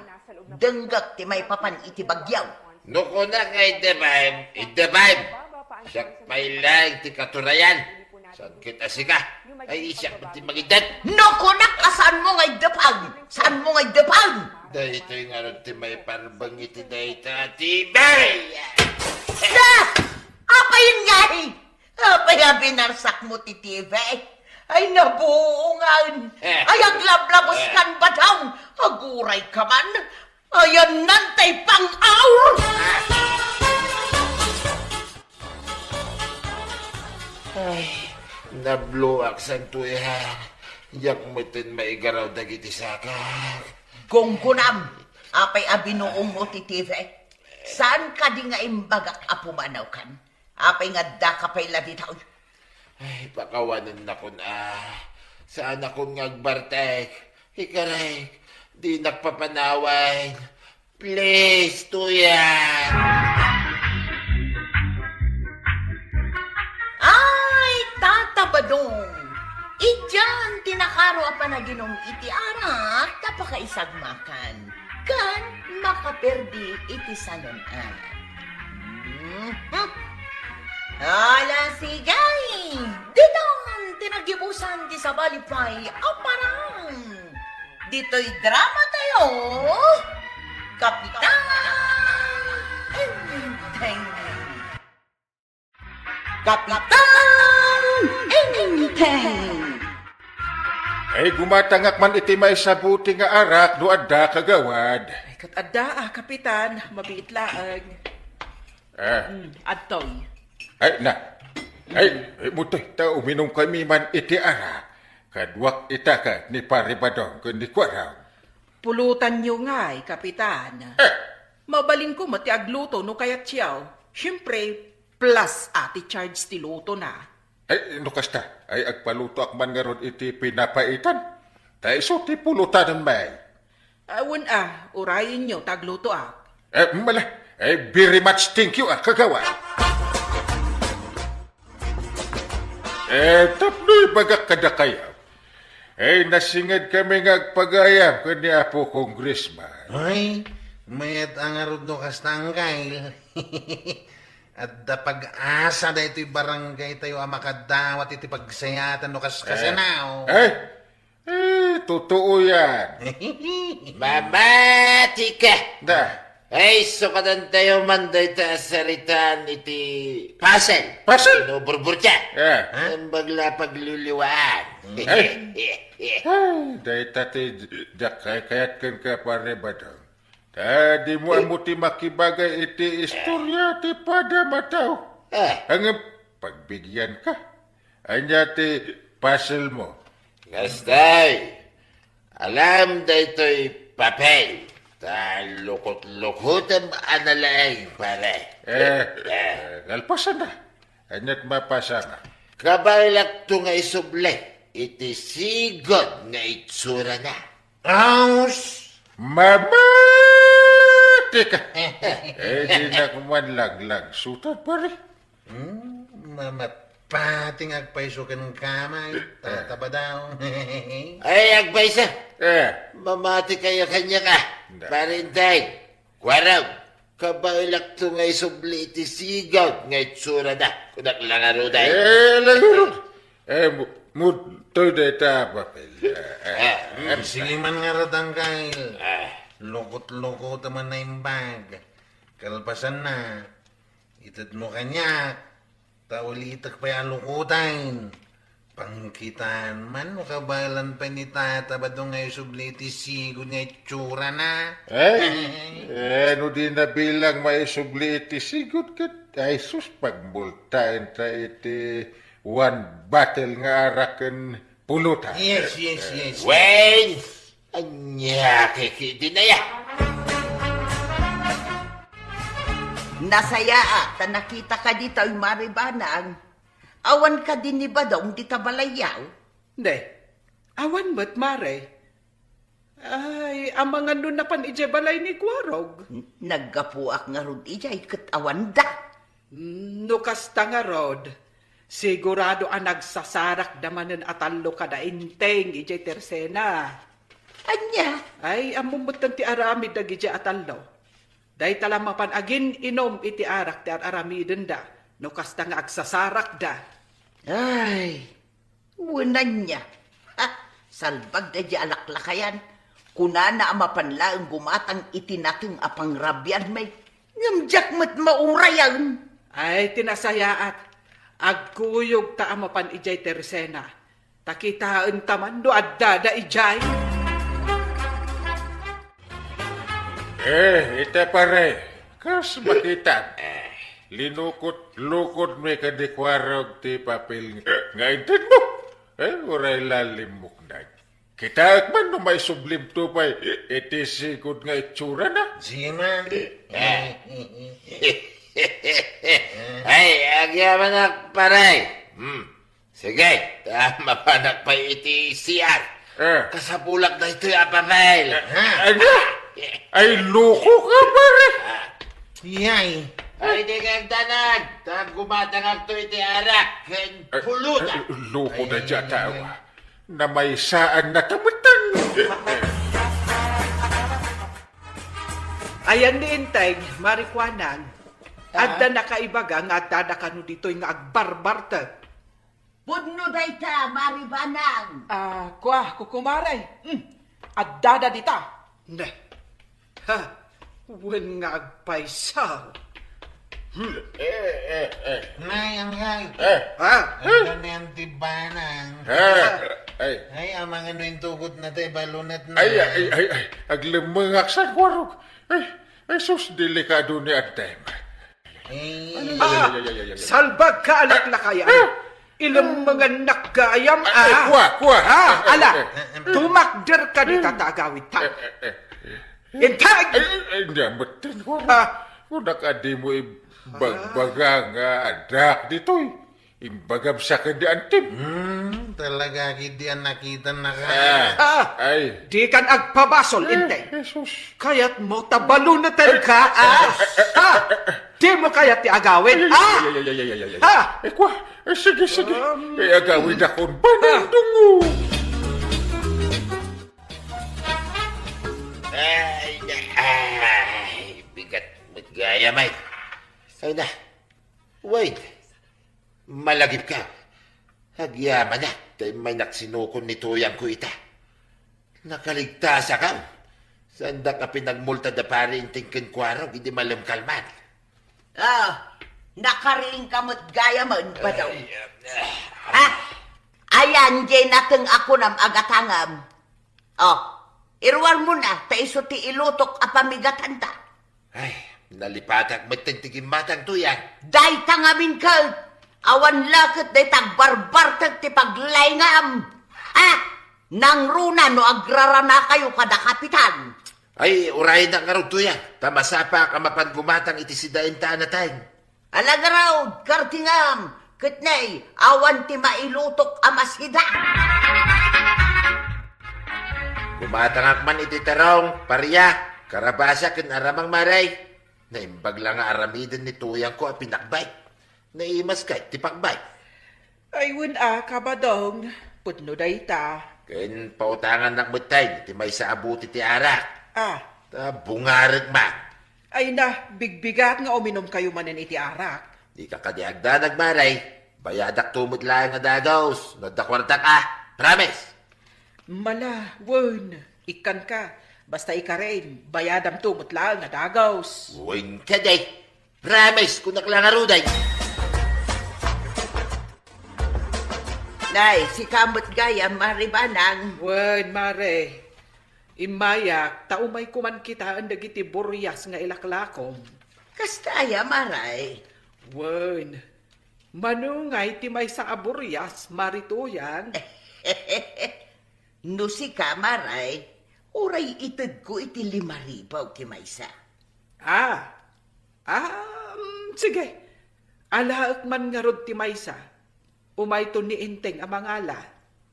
Denggek ti maipapan iti bagyo. No kunak nga iddepem, iddepem. Siak pay laeng ti katurayan. Saan ket a sika? Ay, siak met ti mangiddep. No kunak a saanmo nga iddepem. Saanmo nga iddepem. Daytoy ngarud ti maiparbeng iti dayta a T V. Sus! Apay ngay? Apay a binarsakmo ti T V? Ay, nabuongan! Eh. Ay, aglablabos kan badong! Aguray ka man! Ayannan tay pang-aur! Ay, nabloak, santo iha. Diak metten maigaraw dagiti sakak. Gunggonam, apay a binuongmo ti T V? Saan kadi nga imbagak a pumanawkan? Apay nga addaka pay la ditoy? Ay, pakawanennakon a. Saanakon nga agbartek. Ikarek, dinak papanawan. Please, Tuyang. Ay, Tata Badong. Idian ti nakaro a panaginum iti arak ta pakaisagmakan. Ken makaperdi iti sanun-an. Mhm. Ala, sige! Diton ti nagibusan ti sabali pay a parang. Ditoy drama tayo, Kapitan Enteng. Kapitan Enteng. Gumatangak man iti maysa a bote nga arak no adda, kagawad. Ay, ket adda, ah, Kapitan. Mabiit laeng. Ah. Mm, adtoy. Ay, na. Ay, ay, mutoy, ta uminumkami man iti arak. Kaduak ita ket ni Pare Badong ken ni Kuarong. Pulutanyo ngay, Kapitan. Eh. Mabalinko met ti agluto no kayatyo. Siempre, plus a ti charge ti lutona. Ay, no kasta, ay agpalutoak man ngarud iti pinapaitan. Ta isu ti pulutanem, may. Awan a, urayenyo ta aglutoak. Eh, mala, eh, very much thank you, ah, kagawad. Eh, tapno ibagak kadakayo, eh, nasinged kami nga agpagayam ken ni Apo Congressman. Ay, mayat a ngarud no kasta, Angkel. Adda pag-asa daytoy barangay tayo a makadawat iti pagsayaatan no kas-, kasano. Eh, eh, totoo yan. Mamati ka! Da. Ay, sukadan tayo man dayta a saritaan iti puzzle. Puzzle? No, burburtia. Eh. Naimbag la pagluluwaan. Ay. Ay, dayta ti diak kayat kenka, Pare Badong. Ta dimo ammo ti makibagay iti istorya ti padam a tao. Ah. Ngem pagbigyan ka. Ania ti puzzle mo? Kastay, alam daytoy papel. Ta lukot-lukotem a nalaeng, pare. Eh, eh, kalpasan na. Ania't mapasam? Kabaelakto nga isubli iti sigud nga itsurana. Aus! Mamati ka! Eh, dinak man laglagsutan, pare. Hmm, mamapati nga agpayso kenka, may. Tata Badong. Ay, agpayso. Eh. Mamati kayo kaniak. Da. Pare Enteng, Kuarong, kabaelakto nga isubli iti sigud nga itsurada. Kunak la ngarud ay. Eh, la ngarud. Eh, mu-, mutoy dayta a papel. Eh, eh. Ah, mm, sige man ngarud, Angkel. Ah. Lukot-lukotem a naimbag. Kalpasanna, itedmo kaniak, ta ulitek pay a lukoten. Pangkitaan man no kabaelan pay ni Tata Badong nga isubli iti sigud nga itsurana. Ay, eh, no di nabilang maisubli iti sigud ket, ay sus, pagmultaenta iti one bottle nga arak ken pulutan. Yes, yes, yes. Wen! Ania kay ket dinaya? Nasayaat ta nakitaka ditoy, Mare Banang. Awan kadi ni Badong dita balayyo? Ne, awan met, Mare. Ay, amangan no napan idiay balay ni Kuarog? N-, naggapuak ngarud idiay ket awanda. No kasta ngarud, sigurado a nagsasarakda manen a tallo kada Enteng idiay tersena. Ania? Ay, ammom metten ti aramid dagidiay a tallo. Dayta la mapan agin-inum iti arak ti ar-aramidenda no kasta nga agsasarakda. Ay, wen ania? Ha? Salbag daydiay a laklakayan. Kunana a mapan laeng gumatang iti nateng a pangrabian, may. Ngem diak met maurayen. Ay, ti nasayaat. Agkuyogta a mapan idiay tersena. Ta kitaenta man no addada idiay. Eh, ita pare, kas makitam, linukot-lukotmi kadi Kuarog ti papel nga intedmo. Eh, uray la limmuknag. Kitaek man no maisublimto pay iti sigud nga itsurana. Sige man. Eh. Ay, agyamanak, pare. Hmm. Sige, ta mapanak pay iti C R. Eh. Kasapulak daytoy a papel. Eh, ania? Ay, loko ka, pare. Yay. Ay, di kagdanag. Ta gumatangakto iti arak ken pulutan. Eh, loko na dayta a tao. Namaysaan na ta metten. Ayan ni Enteng, Mare Kuarong. Ah? Adda nakaibaga nga addada kano ditoy nga agbarbartek. Pudno dayta, Mare Banang. Ah, kua, kukumare. Hmm. Addada dita. Ne. Ha, wen nga agpayso. Hmm. Eh, eh, eh. Nay, Angkel. Eh. Ha? Adda ni Auntie Banang. Ha? Ay. Ay, amangan no intugot na tayo, balunat na. Ay, ay, ay, ay, aglemmengak sa kuarog. Ay, ay, sus, delikado ni Antay. Eh, Ah, ay, ay, ay, ay, ay. Salbag ka, alaklakayan. Ah! Ilemmengannak gayam, Ay, ay, ah. Kua, kua. Ah, Ay, ay, ala, ay, ay. Tumakder ka dita ta agawid ta. Eh, eh, eh. Intag! Ay, ay, ay, hindi, ametten ko. Ah. Kunak a dimo imbagbaga nga addak ditoy. Imbagam sa kadi antim. Hmm, talaga, kidi a nakita na ka. Ah, Ah, ay. Di kan agpabasol, Eh, intay. Jesus. Kayat mo, tabalunetan ka, ah? Ah, di mo kayat ti agawid, Ay, ah? ay, ay, ay, ay, ay, ay, ay. Ah! Eh, kwa, eh, sige, sige. Um, Eh, agawid akon, banandungo. Ay, ay, bigat met gayam ay. Ay na, Wayne, malagipka. Agyamanak, ta immay naksinukon ni tuyangko ita. Nakaligtasakon. Saandak a pinagmulta da Pari Inteng ken Kuarog idi malemkalman. Ah, nakariingka met gayamen, Badong. Ay, ah, Ah, ayan, jay nateng a kunam a gatangem. Oh, iruarmona, ta isu ti ilutok a pamigatanta. Ay, nalipatak metten ti gimmatang tuyang. Dayta ngamin ket, awan la ket dayta agbarbartek ti paglaingam. Ha? Nangruna no agraranakayo kada kapitan. Ay, urayennak ngarud tuyang, ta masapak a mapan gumatang iti sidaenta a nateng. Ala ngarud, kartingam, ket nay, awan ti mailutok a masida. Gumatangak man iti terong, paria, karabasa ken aramang maray. Naimbag la nga aramiden ni tuyangko a pinakbay. Naimas kay ti pakbay. Ay, wen a, Kabadong, pudno dayta. Ken pautangannak met tay ti maysa a buti ti arak. Ah. Ta bungarek man. Ay na, bigbigat nga uminumkayo manen iti arak. Dika kadi agdanag, Maray. Bayadakto met laeng a dagus no adda kuartak a. Promise! Mala, wen, ikkanka. Basta ikarin, bayadamto met laeng a dagus. Wen kadi. Promise, kunak la ngarud ay. Nay, sika met gayam, Mare Banang. Wen, Mare. Immayak, ta umayko man kitaen dagiti burias nga ilaklakom. Kasta aya, Maray? Wen, mano ngay ti maysa a burias, Mare Tuyang? No sika, Maray, uray itedko iti lima ribu ti maysa. Ah, ah, mm, sige. Alaek man ngarud ti maysa. Umayto ni Enteng a mangala.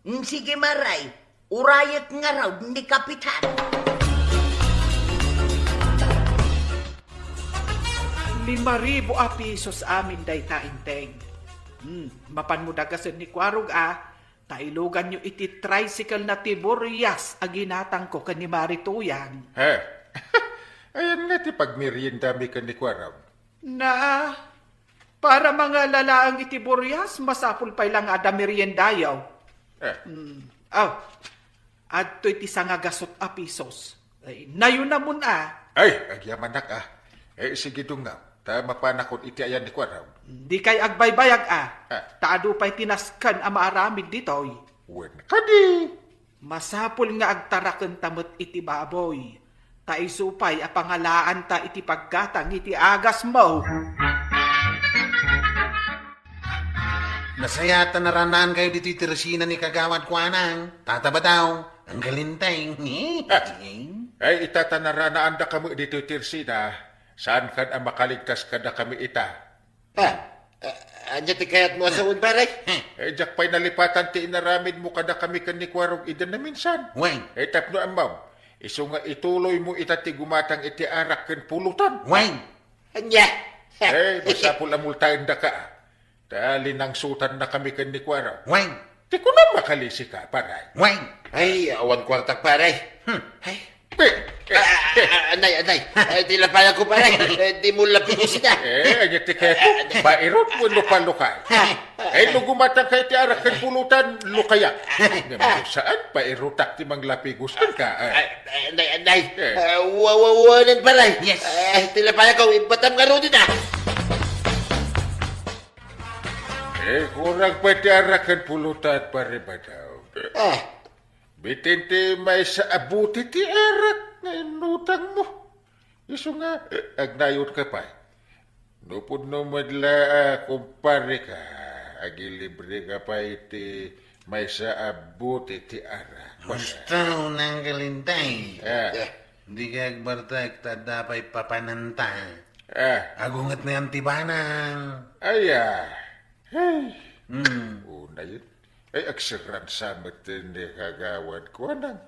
Mm, sige, Maray. Urayek ngarud ni Kapitan. Lima ribu a pisos amin dayta, Enteng. Hmm, mapanmo dagasen ni Kuarog a, ta iluganyo iti tricycle na ti burias a ginatangko ken ni Mare Tuyang. He. Ayan nga ti pagmeriendami ken ni Kuarog. Na, para mangala laeng iti burias, masapul pay la nga adda meriendayo. Eh. Hmm. Aw, adtoy ti sangagasut a pisos. Ay, nayunamon a. Ay, agyamanak a. Eh, sige, dungnga. Ta mapanakon iti ayan ni Kuarog. Dikay agbaybayag a. Ah. Ta adu pay ti nasken a maaramid ditoy. Wen kadi. Masapul nga agtarakenta met iti baboy, ta isu pay a pangalaanta iti paggatang iti agasmo. Nasayaat a naranaankayo ditoy tersina ni Kagawad Kuanang, Tata Badaw, Anggal Enteng. Ay, ita ta naranaandaka met ditoy tersina, saankan a makaligtas kadakami ita. Ah, ah, ania ti kayatmo a sawen, pare? Eh, diak pay nalipatan ti inaramidmo kadakami ken ni Kuarog idi naminsan. Wen. Eh, tapno ammom, isu nga ituloymo ita ti gumatang iti arak ken pulutan. Wen. Ania? Eh, masapul a multaendaka. Ta linangsotannakami ken ni Kuarog. Wen. Ti kunam, makalisika, pare. Wen. Ay, awan kuartak, pare. Hmm. Ay. Eh, eh, Ah, eh. ah, anay, anay. Eh, ti lapayagko, pare. Eh, di mo lapigusina. Eh, anya ti kaya ko? Pairot mo no palukay. Eh, no gumatang kay ti arak ken pulutan, lukaya. Nya mo saan, pairutak ti manglapigus ka. Eh. Ay, ay, anay, anay. Eh. Ah, wa-, wa-, wanen, pare. Yes. Eh, ti lapayagko, ibatam nga rudi na. Eh, kurang pay ti arak ken pulutan, pare Badaw. Ah, bitin ti maysa a bote ti arak nga inutangmo. Isu nga, eh, agnayonka pay. No pudno met la a kumpareka, agilibreka pay ti maysa a bote ti arak. Gusto nang kalintay. Ah. Dika agbartek ta adda pay papananta. Ah. Agunget na yan ti banang. Aya. Hey. Hmm. Unayen. Ay, agsagransa met ti kagawad ko, anang.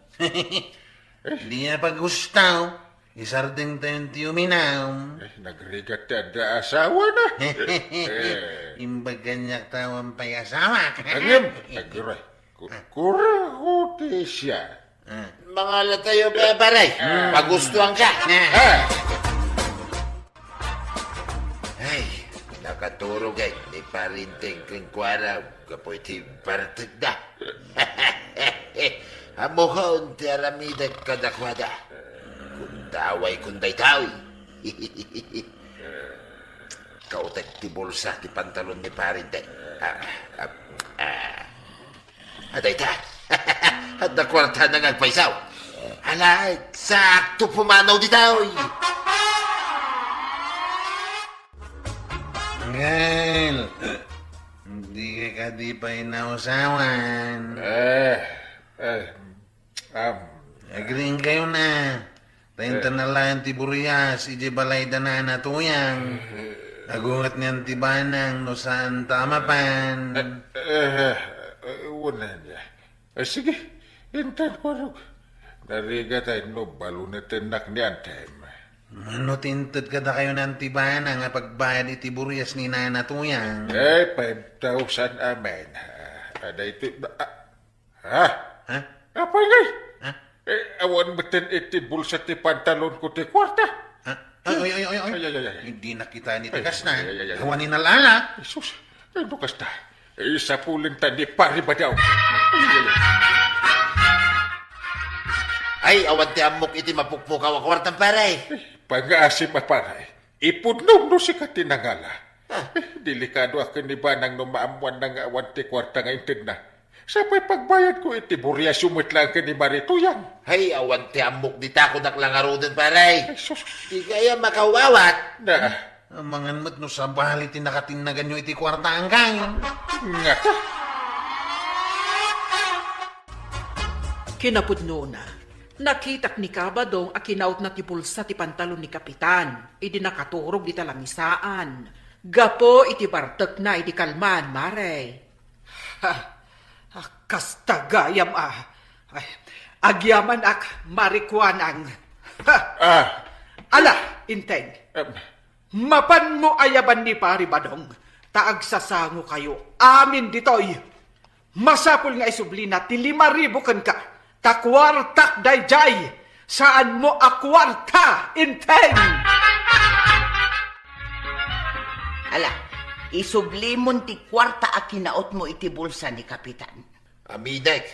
Di a pagustaw, isardeng tayo ti uminam. Ay, nagrigat ti adda asawa na. Eh. Imbag kaniak tawan pay asawa. Angem, aguray. Ku-, kura ko ti siya. Ah. Mangala tayo, pa-, pare. Ah. Pagustuhan ka. Ah. Ah. Ay, nakaturog ay ni Parinteng ken Kuaraw gapu iti bartekda. Ammokon ti aramidek kadakuada. Kundaway kun daytoy. Kautek ti bulsa ti pantalon ni Parinteng. Ah, ah, ah. Adayta. Adda kuarta na nga agpaysaw. Ala, sakto pumanaw ditoy. Angel, di ka kadi pay nausawan. Eh, eh, am. Agriing kayo na. Ta inta na laeng ti burias idiay balay da Nana Tuyang. Agunget niyan ti banang no saan ta a mapan. Eh, eh, eh, unan ya. Eh, sige, intan, Kuaraw. Narigat ay no balunetennak ni Antem. Mano ti inted kadakayo nan ti banang a pagbayad iti burias ni Nana Tuyang? Eh, five thousand amen. Ah, daytoy, ah, Ha? Ha? Apay ngay? Ha? Eh, awan metten iti bulsa ti pantalon ko ti kuarta. Ha? Ay, ay, ay, ay, ay. Ay, ay, ay, ay. Hindi nakita ni Ay, Tikas na. Ay, ay, ay, ay. Awan ni nalala. Jesus, ay, no kasta. Eh, sapulen ta ni Pari Badaw. Ay, ay, ay. Ay, awan ti ammok iti mapukpukaw a kuartam, pare. Eh, pangaasim a pare. Ipudnom no sika ti nangala. Ah. Eh, delikado a ken ni Banang no maammuanna nga awan ti kuarta nga intedna. Sapay pagbayadko iti buriasyo met laeng ken ni Mari Tuyang. Hay, awan ti ammok dita, kunak la ngaruden, pare. Ay, sus. Di kaya makawawat. Na. Amangan met no sabali ti nakatinnaganyo iti kuarta, angkay. Ngata. Kinapudnona, nakitak ni Kabadong a kinautna ti bulsa ti pantalon ni Kapitan idi nakaturog dita lamisaan gapu iti bartekna idi kalman, mare. Ha, ha, kasta gayam a. Ay, agyamanak, Mari Kuanang. Ha! Ah. Ala, Inteng. Em. Mapanmo ayaban ni Pari Badong, ta agsasangokayo amin ditoy. Masapul nga isublina ti lima ribu kenka, ta kuartak daydiay, saanmo a kuarta, Inteng! Ala, isublimon ti kuarta a kinautmo iti bulsa ni Kapitan. Amidek,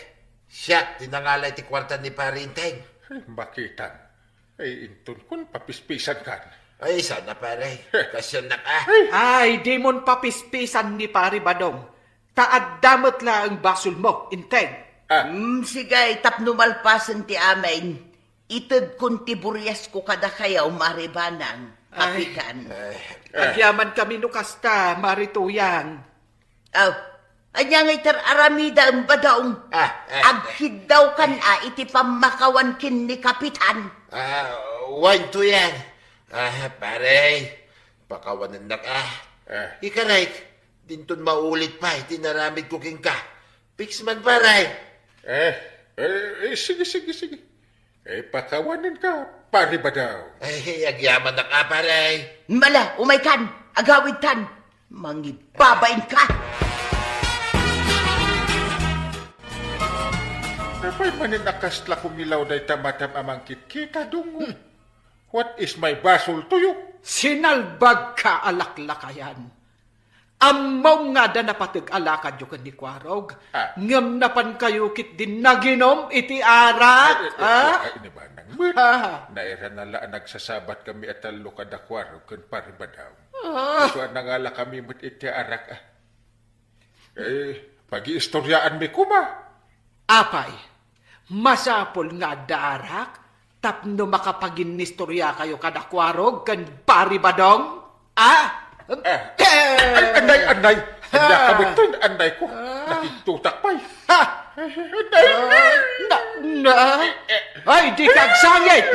siak ti nangala iti kuarta ni Pari Inteng. Ay, makitam. Ay, inton kun papispisan kan. Ay, sana, pare. Kasiannak, ah. Ay, dimon papispisan ni Pari Badong. Ta adda met laeng basolmo, Inteng. Ah. Mm, sige, tapno malpasen ti amin. Itedkon ti buriasko kadakayo, Mari Banang, Ay. Kapitan. Ay. Agyamankami no kasta, Mari Tuyang. Aw, ania ngay ti ar-aramidem, Badong? Ah, ah. Agkiddawkan a iti pammakawan ken ni Kapitan? Ah, wen, Tuyang. Ah, pare, pakawanennak, ah. Ah. Ikarek, dinton maulit pay ti inaramidko kenka. Fix man, pare. Eh, eh, eh, sige, sige, sige. Eh, pakawanenka, Pari Badaw. Ay, agyamanak a, pare. Mala, umaykan, agawidtan. Mangibabainka. Apay manen a kasla kumilaw dayta matam a mangkitkita, Dungo? Hmm. What is my basol to you? Sinalbagka a laklakayan. Ammom nga adda napateg a lakadyo ken ni Kuarog, Ah. ngem napankayo ketdin naginom iti arak, Ay, ay, ay, ah? Ay, ni Banang met. Ah. Nairana la a nagsasabat kami a tallo kada Kuarog ken Pari Badaw. Ah. Isu a nangala kami met iti arak, ah. Eh, pagiistoriaanmi koma. Apay, masapul nga adda arak tapno makapaginnistoriakayo kada Kuarog ken Pari Badong? Ah? Eh, ay, anay, anay. Ania kami to, anay ko. Ah. Nakigtutak pay. Ha? Anay. Ah, na, na. Eh, eh. Ay, di ka agsangit.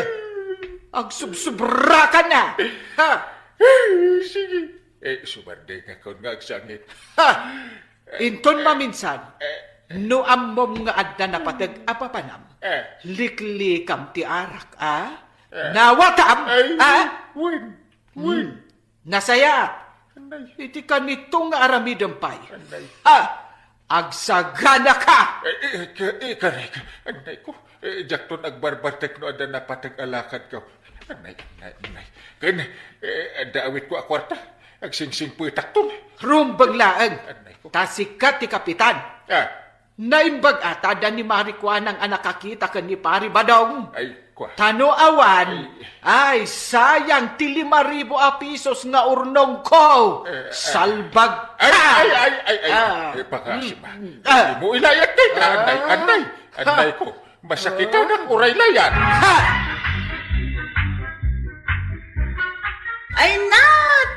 Agsubsubra ka na. Ha? Eh, sige. Eh, sumardi nga kun nga agsangit. Ha? Inton maminsan, no ammom nga adda napateg a papanam, Eh. liklikam ti arak, a? Eh. Nawatam, Ay, a? Wen, wen. Hmm. Nasayaat. Anay. Iti kanito nga aramidem pay. Anay. A? Agsagana ka! Eh, eh, ka-, eh, karek. Anay ko. Eh, diakton agbarbartek no adda napateg a lakad ko. Anay, anay, anay. Ken, eh, adda awit ko a kuarta. Agsingsingpetakton. Rumbeng laeng. Anay ko. Ta sika ti kapitan. Ah. Naimbag a ta adda ni Mari Kuanang a nakakita ken ni Pari Badong. Ay, kua. Ta no awan, Ay. ay, sayang ti lima ribu a pisos nga urnong ko. Eh, eh. Salbag Ay, ka. ay, ay, ay, ay. Ah. Eh, pakasima. Mm, mm. Ah. Di mo ilayat, eh. Ah. Anay, anay. Anay ko. Masakitanak uray layan. Ha! Ay na,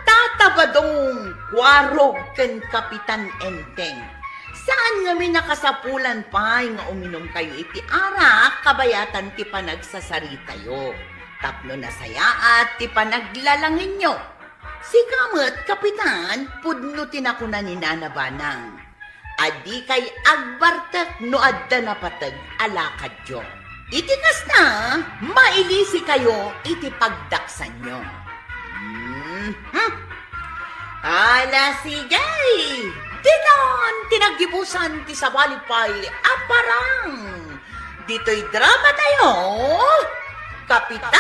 Tata Badong, Kuarog ken Kapitan Enteng. Saan ngamin a kasapulan pay nga uminumkayo iti arak kabayatan ti panagsasaritayo, tapno nasayaat ti panaglalangenyo. Sika met, Kapitan, pudno ti nakuna ni Nana Banang. A dikay agbartek no adda napateg a lakadyo. Iti kasta, mailisikayo iti pagdaksanyo. Mhm. Ala, sige! Ditan ti naggibusan ti sabali pay a parang. Ditoy drama tayo, Kapitan